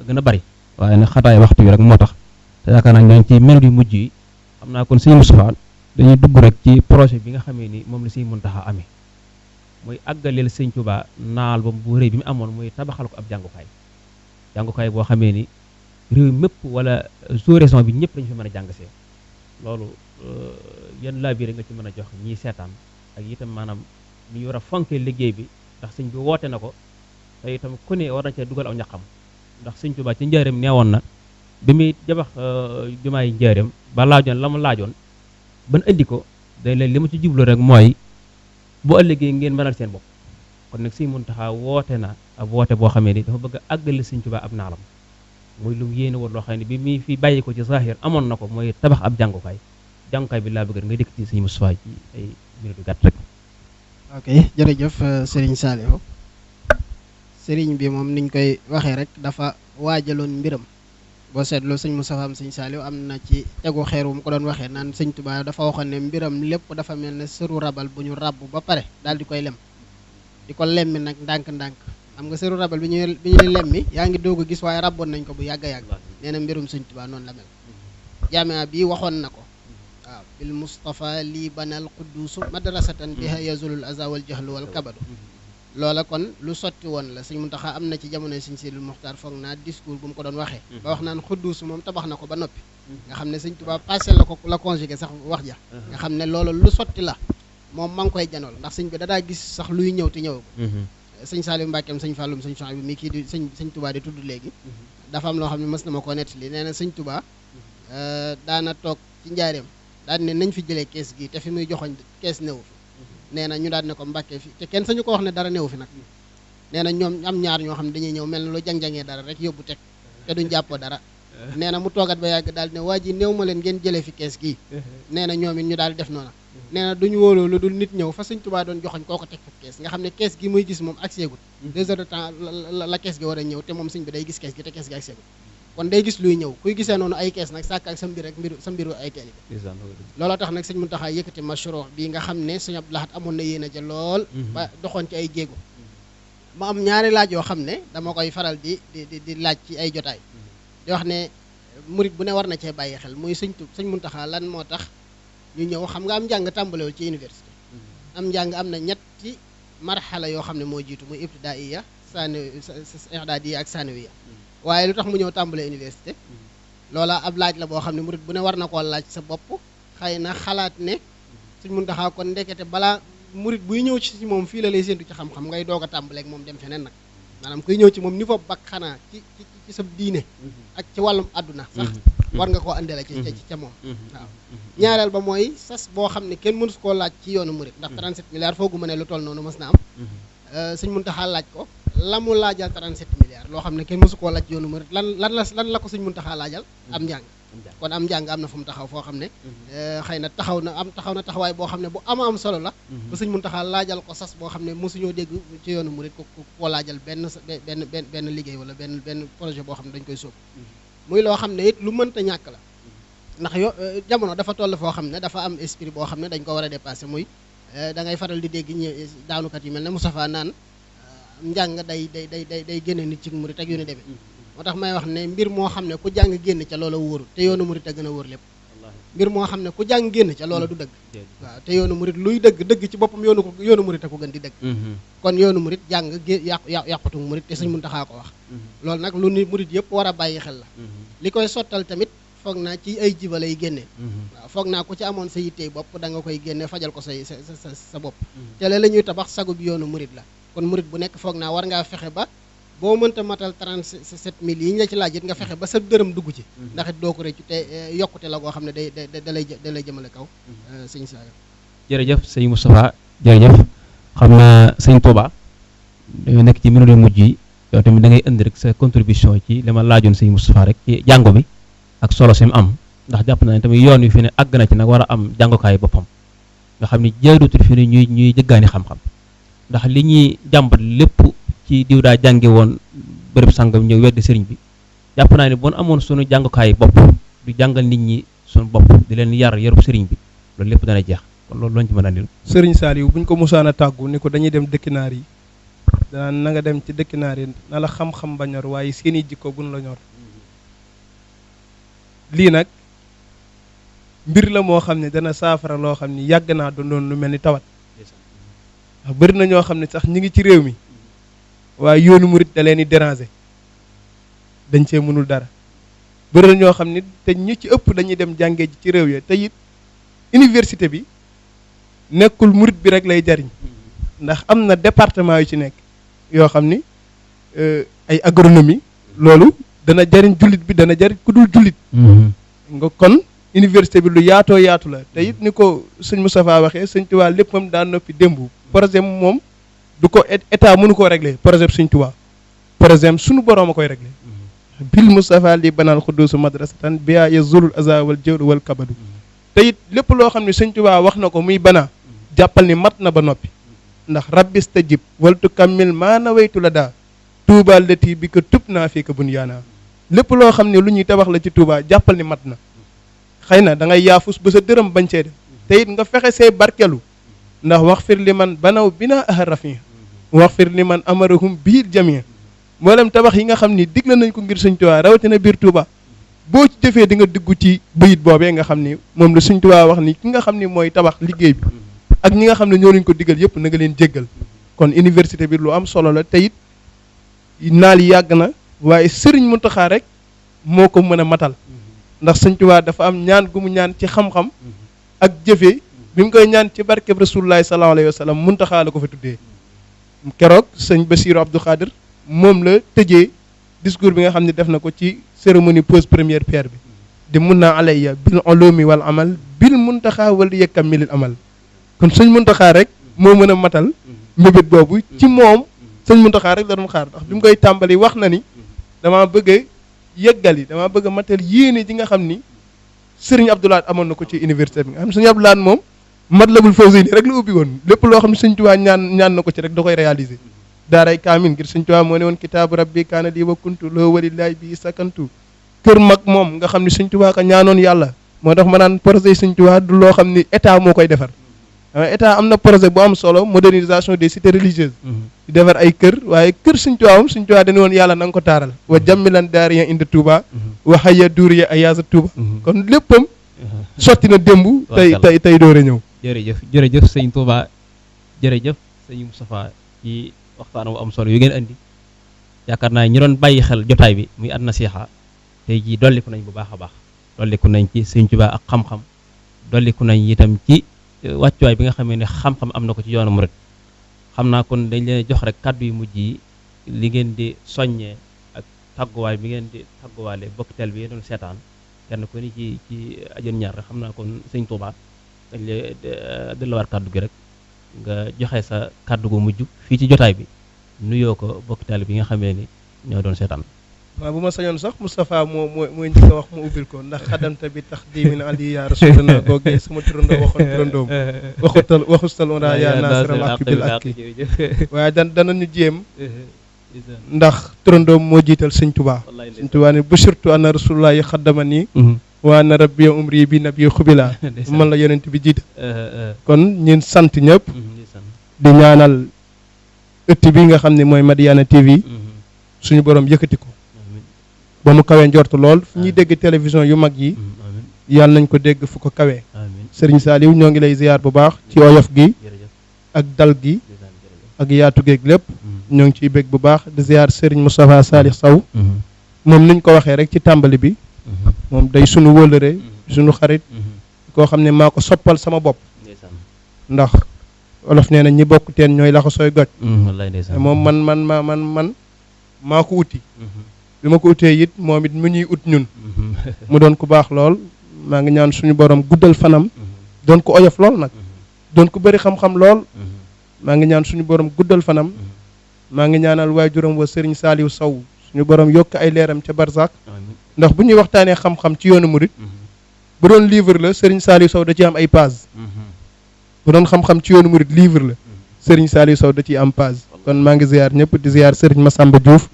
gën a bari waaye nag xataay waxtu wi rek moo tax te yaakaar naa ñoo ngi ci minute yu mujj yi xam naa kon sëñ Moustapha dañuy dugg rek ci projet bi nga xamee ni moom la sëñ Muntaxa amee muy àggaleel sëñ Touba naal ba bu rëy bi mu amoon muy tabaxal ko ab jàngukaay boo xamee ni réew mépp wala sous-région bi ñëpp dañu fi mën a jàng see loolu yan laa biir nga ci mën a jox ñiy seetaan ak itam maanaam ni ñu war a fonkee liggéey bi ndax sëñ bi woote na ko te itam ku ne war na cee dugal aw ñaqam ndax sëñ Touba ci njaareem neewoon na bi muy jabax jumaay njaareem ba laajoon la mu laajoon ban indi ko day leen li ma ci jublu rek mooy bu ëllëgee ngeen mënal seen bopp kon nag sëñ Muntaxa woote na ab woote boo xamee ni dafa bëgg a àggale sëñ Touba ab naalam muy lu mu yéene woon loo xam ne bi muy fi bàyyi ko ci zahir amoon na ko mooy tabax ab jàngukaay bi laa bëgg nga dikk ci sëñ Moustapha ci ay minute gàtt rek. ok jërëjëf Serigne Saliou Serigne bi moom niñ koy waxee rek dafa waajaloon mbiram boo seetloo sëñ Moustapha am sëñ Saliou am na ci tegu xeer wu mu ko doon waxee naan sëñ Touba dafa waxoon ne mbiram lépp dafa mel ne sëru rabal bu ñu ràbb ba pare daal di koy lem di ko lemmi nag ndànk-ndànk xam nga sëru rabal bi ñuy lemmi yaa ngi doog a gis waaye rabboon nañ ko bu yàgg-yàgg nee na mbirum sëñ Touba noonu la mel jaamia bi waxoon na ko waaw bil Mustafa lii banal qudduusu madrasatan biha yazulul aza wal jahlu wal kabadu loola kon lu sotti woon la sëñ Muntaxa am na ci jamonoy sëñ Sidil Muxtaar foog naa discours bu mu ko doon waxee ba wax naan xudduusu moom tabax na ko ba noppi nga xam ne sëñ Touba passé la conjugué sax wax ja nga xam ne loolu lu sotti la moom ma ngi koy janool ndax sëñ bi dadaa gis sax luy ñëw te ñëw ko sëñ Saliou Mbackeem sëñ Falloum sëñ Chouaïbou bi mii kii di sëñ Touba di tudd léegi dafa am loo xam ne mës na ma koo nettali nee na sëñ Touba daana toog ci njaareem daal ne nañ fi jëlee kees gi te fi muy joxoñ kees newu fi nee na ñu daal ne ko Mbàkke fi te kenn sañu ko wax ne dara newu fi nag nee na ñoom am ñaar ñoo xam ne dañuy ñëw mel na lu jang-jangee dara rek yóbbu teg te duñ jàppoo dara nee na mu toogat ba yàgg daal ne waa ji néew ma leen ngeen jëlee fi kees gii nee na ñoom it ñu daal def noona nee na duñu wóoloo lu dul nit ñëw fa sëñ Touba doon joxoñ koo ko teg fa kees nga xam ne kees gi muy gis moom ak seegut 2 heures de temps la kees gi war a ñëw te moom sëñ bi day gis kees gi te kees gi ak seegut kon day gis luy ñëw kuy gisee noonu ay kees nag sàkk ak sa mbir rek sa mbiru ay kees yi looloo tax nag sëñ Muntaxa yëkkati mashru bi nga xam ne sëñ Abdou Lahad amoon na yéen a ja lool ba doxoon ci ay jéego ma am ñaari laaj yoo xam ne dama koy faral di laaj ci ay jotaay di wax ne murit bu ne war na cee bàyyi xel muy sëñ Muntaxa lan moo tax ñu ñëw xam nga am njàng tàmbalewul ci université am njàng am na ñetti marxala yoo xam ne moo jiitu muy ibtidaaiya i'daadiya ak sanawiya waaye lu tax mu ñëw tàmbale université loola ab laaj la boo xam ne murit bu ne war na koo laaj sa bopp xëy na xalaat ne Sëñ Muntaxa kon ndekete balaa murit buy ñëw ci moom fii la lay séentu ci xam-xam ngay doog a tàmbaleeg moom dem feneen nag maanaam kuy ñëw ci moom niveau bac xanaa ci sa diine ak ci wàllum àdduna sax war nga koo andele ca moom waaw ñaareel ba mooy sas boo xam ne kenn mënu koo laaj ci yoonu murit ndax 37 milliards foogu ma ne lu toll noonu mës na am sëñ Muntaxa laaj ko la mu laajal 37 milliards loo xam ne kenn mësu koo laaj ci yoonu murit lan la ko sëñ Muntaxa laajal am njàng kon am njàng am na fu mu taxaw foo xam ne xëy na taxaw na taxawaay boo xam ne bu am solo la ba sëñ Muntaxa laajal ko sas boo xam ne mosuñoo dégg ci yoonu murit ko laajal benn liggéey wala benn projet boo xam ne dañ koy sóob muy loo xam ne it lu mënta ñàkk la ndax jamono dafa toll foo xam ne dafa am esprit boo xam ne dañ ko war a dépasser muy da ngay faral di dégg daanukat yi mel ne Moustapha naan njàng day génne nit ci murit ak yu ne demee moo tax may wax ne mbir moo xam ne ku jàng génn ca loola wóoru te yoonu murit a gën a wóor lépp mbir moo xam ne ku jàng génn ca loola du dëgg waaw te yoonu murit luy dëgg ci boppam yoonu murit a ko gën di dëgg kon yoonu murit jàng yàqutu murit te Sëñ Muntaxa ko wax loolu nag lu ni murit yëpp war a bàyyi xel la li koy sottal tamit foog naa ci ay jiba lay génnee waaw foog naa ku ci amoon sa yittey bopp da nga koy génne fajal ko sa bopp te la ñuy tabax sagu bi yoonu murit la kon murit bu nekk foog naa war ngaa fexe ba boo mënta matal 37 000 yi ñu la ci laaj it nga fexe ba sa dërëm dugg ci ndax it doo ko réccu te yokkute la goo xam ne da lay jëmale kaw sëñ Saliou jërëjëf sëñ Moustapha jërëjëf xam naa sëñ Touba dañoo nekk ci minute mujj yi yow tamit da ngay indi rek sa contribution ci li ma laajoon sëñ Moustapha rek ci jàngo bi ak solo si mu am ndax jàpp na ne tamit yoon wi fi ne àgg na ci nag war a am jàngukaay boppam nga xam ne jaadutul fi ne ñuy jëggaani xam-xam ndax li ñuy jàmbat lépp ci diw daa jànge woon bërëb sàngam ñëw weddi sëriñ bi jàpp naa ne bon amoon sunu jàngukaay bopp du jàngal nit ñi sunu bopp di leen yarub sëriñ bi loolu lépp dana jeex kon loolu lañ ci mën a andil sëriñ Saliou buñ ko musaan a tàggu ni ko dañuy dem dëkki naar yi danaan na nga dem ci dëkki naar yi na la xam-xam ba ñor waaye seeni jikko buñ la ñor lii nag mbir la moo xam ne dana saafara loo xam ni yàgg naa doon lu mel ni tawat ndax bëri na ñoo xam ne sax ñi ngi ci réew mi waaye yoonu murit da leen di déranger dañ cee mënul dara bëri na ñoo xam ne te ñi ci ëpp dañuy dem jàngee ji ci réew ya te it université bi nekkul murit bi rek lay jariñ ndax am na département yu ci nekk yoo xam ni ay agronomie loolu dana jariñ jullit bi dana jariñ ku dul jullit nga kon université bi lu yaatoo yaatu la te it ni ko sëñ Moustapha waxee sëñ Tuubaa léppam daan noppi démb projet moom du ko état mënu koo régler projet sëñ Tuubaa projet suñu boroom a koy régler bil Moustapha li banal xudduusu madrasatan biya yazulul aza wal jawru wal kabadu te it lépp loo xam ne sëñ Tuubaa wax na ko muy bana jàppal ni mat na ba noppi ndax rabbis tajib waltu kammil maa nawaytu la daa Tuubaa lati bi ko tub naa fii ko bun yaanaa lépp loo xam ne lu ñuy tabax la ci Tuubaa jàppal ni mat na xëy na da ngay yaafus ba sa dërëm bañ cee dem te it nga fexe see barkelu ndax wax fir li man banaw binaa aha rafin wax fir li man amarahum biir jamia mboolem tabax yi nga xam ni digle nañ ko ngir sëñ Tuubaa rawatina biir Tuubaa boo ci jëfee di nga dugg ci bayit boobee nga xam ni moom la sëñ Tuubaa wax ni ki nga xam ni mooy tabax liggéey bi ak ñi nga xam ne ñoo lañ ko digal yëpp na nga leen jéggal kon université bi lu am solo la te it naal yi yàgg na waaye Sëriñ Muntaxa rek moo ko mën a matal ndax sëñ Tuubaa dafa am ñaan gu mu ñaan ci xam-xam ak jëfe bi mu koy ñaan ci barkeb Rasulullaahi sallallaahu alayhi wa sallam Muntaxa la ko fa tuddee keroog sëñ Bassirou Abdou Khadir moom la tëjee discours bi nga xam ne def na ko ci cérémonie pose première pierre bi di mun naa alayya bil ulumi wal amal bil Muntaxa wal yakammilil amal kon sëñ Muntaxa rek moo mën a matal mbébét boobu ci moom sëñ Muntaxa rek la doon xaar ndax bi mu koy tàmbali wax na ni damaa bëgg a yeggali damaa bëgg a matal yéene ji nga xam ni sëriñ Abdou Lahad amoon na ko ci université bi nga xam ne sëriñ Abdou Lahad moom Matlabul Fawzayni rek la ubbi woon lépp loo xam ne sëñ Tuubaa ñaan na ko ci rek da koy réaliser daaray kaamin ngir sëñ Tuubaa moo ne woon kitaabu rabbi kaana lii wa kuntu loo walillaahi bi sakantu kër mag moom nga xam ne sëñ Tuubaa ka ñaanoon yàlla moo tax ma naan projet sëñ Tuubaa du loo xam ni état moo koy defar état am na projet bu am solo modernisation des cités religieuses di defar ay kër waaye kër sëñ Tuubaa moom sëñ Tuubaa dañu woon yàlla na nga ko taaral wa jammilan daariyan indi Touba wa hayya duuriya ayaasa Touba kon léppam sotti na démb tey doore ñëw jërëjëf sëñ Touba jërëjëf sëñ Moustapha ci waxtaan bu am solo yu ngeen andi yaakaar naa ñi doon bàyyi xel jotaay bi muy an nasiha tey jii dolliku nañ bu baax a baax dolliku nañ ci sëñ Tuubaa ak xam-xam dolliku nañ itam ci wàccuwaay bi nga xamee ne xam-xam am na ko ci yoonu murit xam naa kon dañ leen jox rek kàddu yu mujj yi li ngeen di soññee ak tàgguwaay bi ngeen di tàgguwaale bokk tel bi doon seetaan kenn ku ni ci ajoon ñaar rek xam naa kon sëñ Touba dañ lay delluwaat kàddu gi rek nga joxe sa kàddu gu mujj fii ci jotaay bi nuyoo ko bokk tel bi nga xamee ni ñoo doon seetaan. waaw bu ma sañoon sax Moustapha mooy njëkk a wax mu ubbil ko ndax xadamta bi tax dimin ali ya rasulana googee sama turandoo waxoon turandoom waxustal onra ya nasiral ak bil ak waaye danañu jéem ndax turandoom moo jiital sëñ Tuubaa sëñ Tuubaa ne bu surtout ana rasulullah yi xaddama nii waa na rabbi umri bi nabi xubila man la yonent bi jiital kon ñun sant ñëpp di ñaanal ëtt bi nga xam ne mooy Madiyana TV suñu borom yëkkati ko ba mu kawee njort lool fu ñuy dégg télévision yu mag yi yàlla nañ ko dégg fu ko kawee sëriñ Saliou ñoo ngi lay ziyaar bu baax ci oyof gi ak dal gi ak yaatu géeg lépp ñoo ngi ciy bég bu baax di ziyaar sëriñ Moustapha Salih Sow moom niñ ko waxee rek ci tàmbali bi moom day suñu wëllëre suñu xarit koo xam ne maa ko soppal sama bopp ndax olof nee na ñi bokk teen ñooy laxa sooy goj moom man maa ko uti bi ma ko utee it moom it mu ñuy ut ñun mu doon ku baax lool maa ngi ñaan suñu borom guddal fanam doon ko oyof lool nag doon ko bëri xam-xam lool maa ngi ñaan suñu borom guddal fanam maa ngi ñaanal waajuram wa Serigne Saliou Sow suñu borom yokk ay leeram ca Barzak ndax bu ñuy waxtaanee xam-xam ci yoonu murit bu doon livre la Serigne Saliou Sow da ci am ay page bu doon xam-xam ci yoonu murit livre la Serigne Saliou Sow da ciy am page kon maa ngi ziyaar ñëpp di ziyaar Serigne Massamba Diouf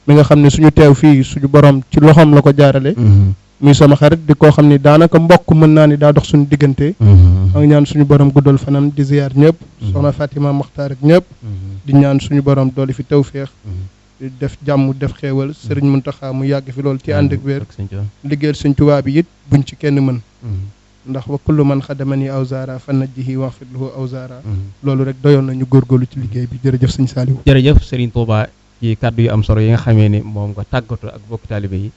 mi nga xam ne suñu teew fii suñu borom ci loxoom la ko jaarale muy sama xarit di koo xam ne daanaka mbokk mën naa ni daa dox suñu diggante maa ngi ñaan suñu borom guddal fanam di ziyaar ñëpp soxna Fatima Mokhtar ak ñëpp di ñaan suñu borom dooli fi tawféex di def jàmm def xéewal Serigne Mountakha mu yàgg fi loolu ci ànd ak wér liggéeyal Sëñ Tuubaa bi it buñ ci kenn mën ndax wa kullu man xadamani awzaara fa najjihi waxfir lahu awzaara loolu rek doyoon nañu góorgóorlu ci liggéey bi jërëjëf sëñ Saliou jërëjëf Serigne Touba ci kàddu yu am solo yi nga xamee ni moom nga tàggatoo ak bokk taalibe yi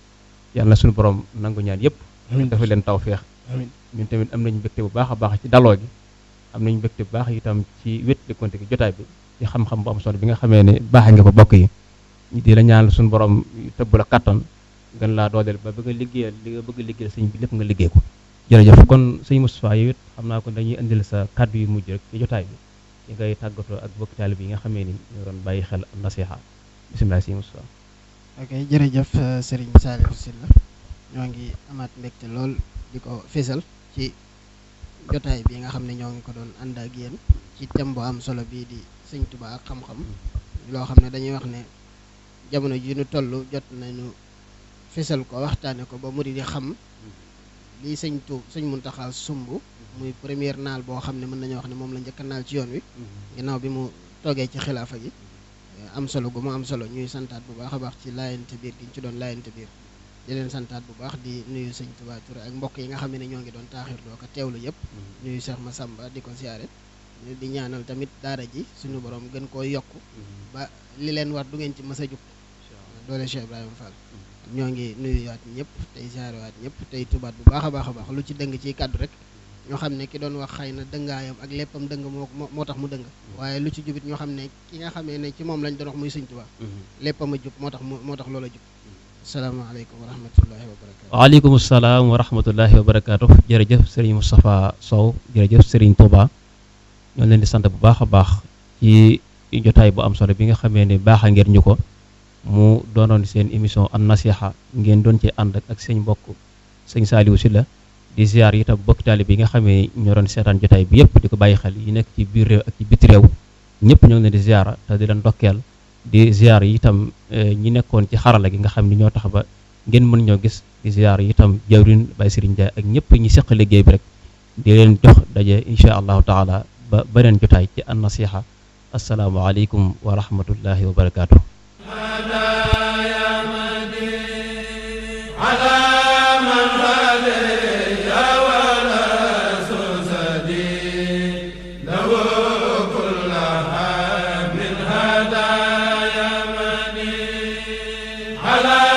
yàlla na suñu borom nangu ñaan yëpp dafa leen tawfeex ñun tamit am nañu mbégte bu baax a baax ci daloo gi am nañu mbégte bu baax itam ci wét di konte gi jotaay bi ci xam-xam bu am solo bi nga xamee ne baax nga ko bokk yi di la ñaan suñu borom tëbb la kattan gën laa dooleel ba bëgg a liggéeyal li nga bëgg a liggéeyal sëñ bi lépp nga liggéey ko jërëjëf kon sëñ Moustapha yow it xam naa ko dañuy indil sa kàddu yu mujj rek ci jotaay bi yi ngay tàggatoo ak bokk taalibe yi nga xamee ni ñoo doon bàyyi xel am nasiha bisimilah sëñ Moustapha ok jërëjëf Serigne Saliou Sylla ñoo ngi amaat mbégte lool di ko fésal ci jotaay bi nga xam ne ñoo ngi ko doon ànd ak yéen ci thème bu am solo bii di Sëñ Tuubaa ak xam-xam loo xam ne dañuy wax ne jamono ji ñu toll jot nañu fésal ko waxtaane ko ba murid yi xam lii sëñ Muntaxa sumb muy première naal boo xam ne mën nañoo wax ne moom la njëkk a naal ci yoon wi ginnaaw bi mu toogee ci xilaafa gi am solo gu mu am solo ñuy santaat bu baax a baax ci laayante biir gi ñu ci doon laayante biir di leen santaat bu baax di nuyu sëñ Touba Touré ak mbokk yi nga xam ne ñoo ngi doon taaxir doo ko teewlu yëpp nuyu Cheikh Massamba di ko siyaare di ñaanal tamit daara ji suñu borom gën koo yokk ba li leen war du ngeen ci mës a jug doole Cheikh Ibrahima Fall ñoo ngi nuyuwaat ñëpp tey siyaarewaat ñëpp tey tubaat bu baax a baax lu ci dëng ci kàddu rek ñoo xam ne ki doon wax xëy na dëngaayam ak léppam dëng moo tax mu dëng waaye lu ci jubit ñoo xam ne ki nga xamee ne ci moom lañ doon wax muy Sëñ Tuubaa léppam a jub moo tax loola jub asalaamaaleykum wa rahmatullahi wa barakaatu. waaleykum salaam wa rahmatullahi wa barakaatu. jërëjëf Serigne Moustapha Sow jërëjëf Serigne Touba ñoo leen di sant bu baax a baax ci jotaay bu am solo bi nga xamee ne baaxa ngeen ñu ko mu doonoon seen émission an nasiha ngeen doon ci ànd ak seen mbokk sëñ Saliou Sylla di ziar itam bokk taalibe bi nga xamee ñoo doon seetaan jotaay bi yëpp di ko bàyyi xel yi nekk ci biir réew ak ci biti réew ñëpp ñoo ngi leen di ziara te di leen ndokkeel di ziar yi itam ñi nekkoon ci xarala gi nga xam ne ñoo tax ba ngeen mën ñoo gis di ziar yi itam jawrin Baye Serigne Ndiaye ak ñëpp ñi seq liggéey bi rek di leen jox daje incha allahu taala ba beneen jotaay ci an nasiha asalaamualeykum wa rahmatullahi wa barakaatu. ala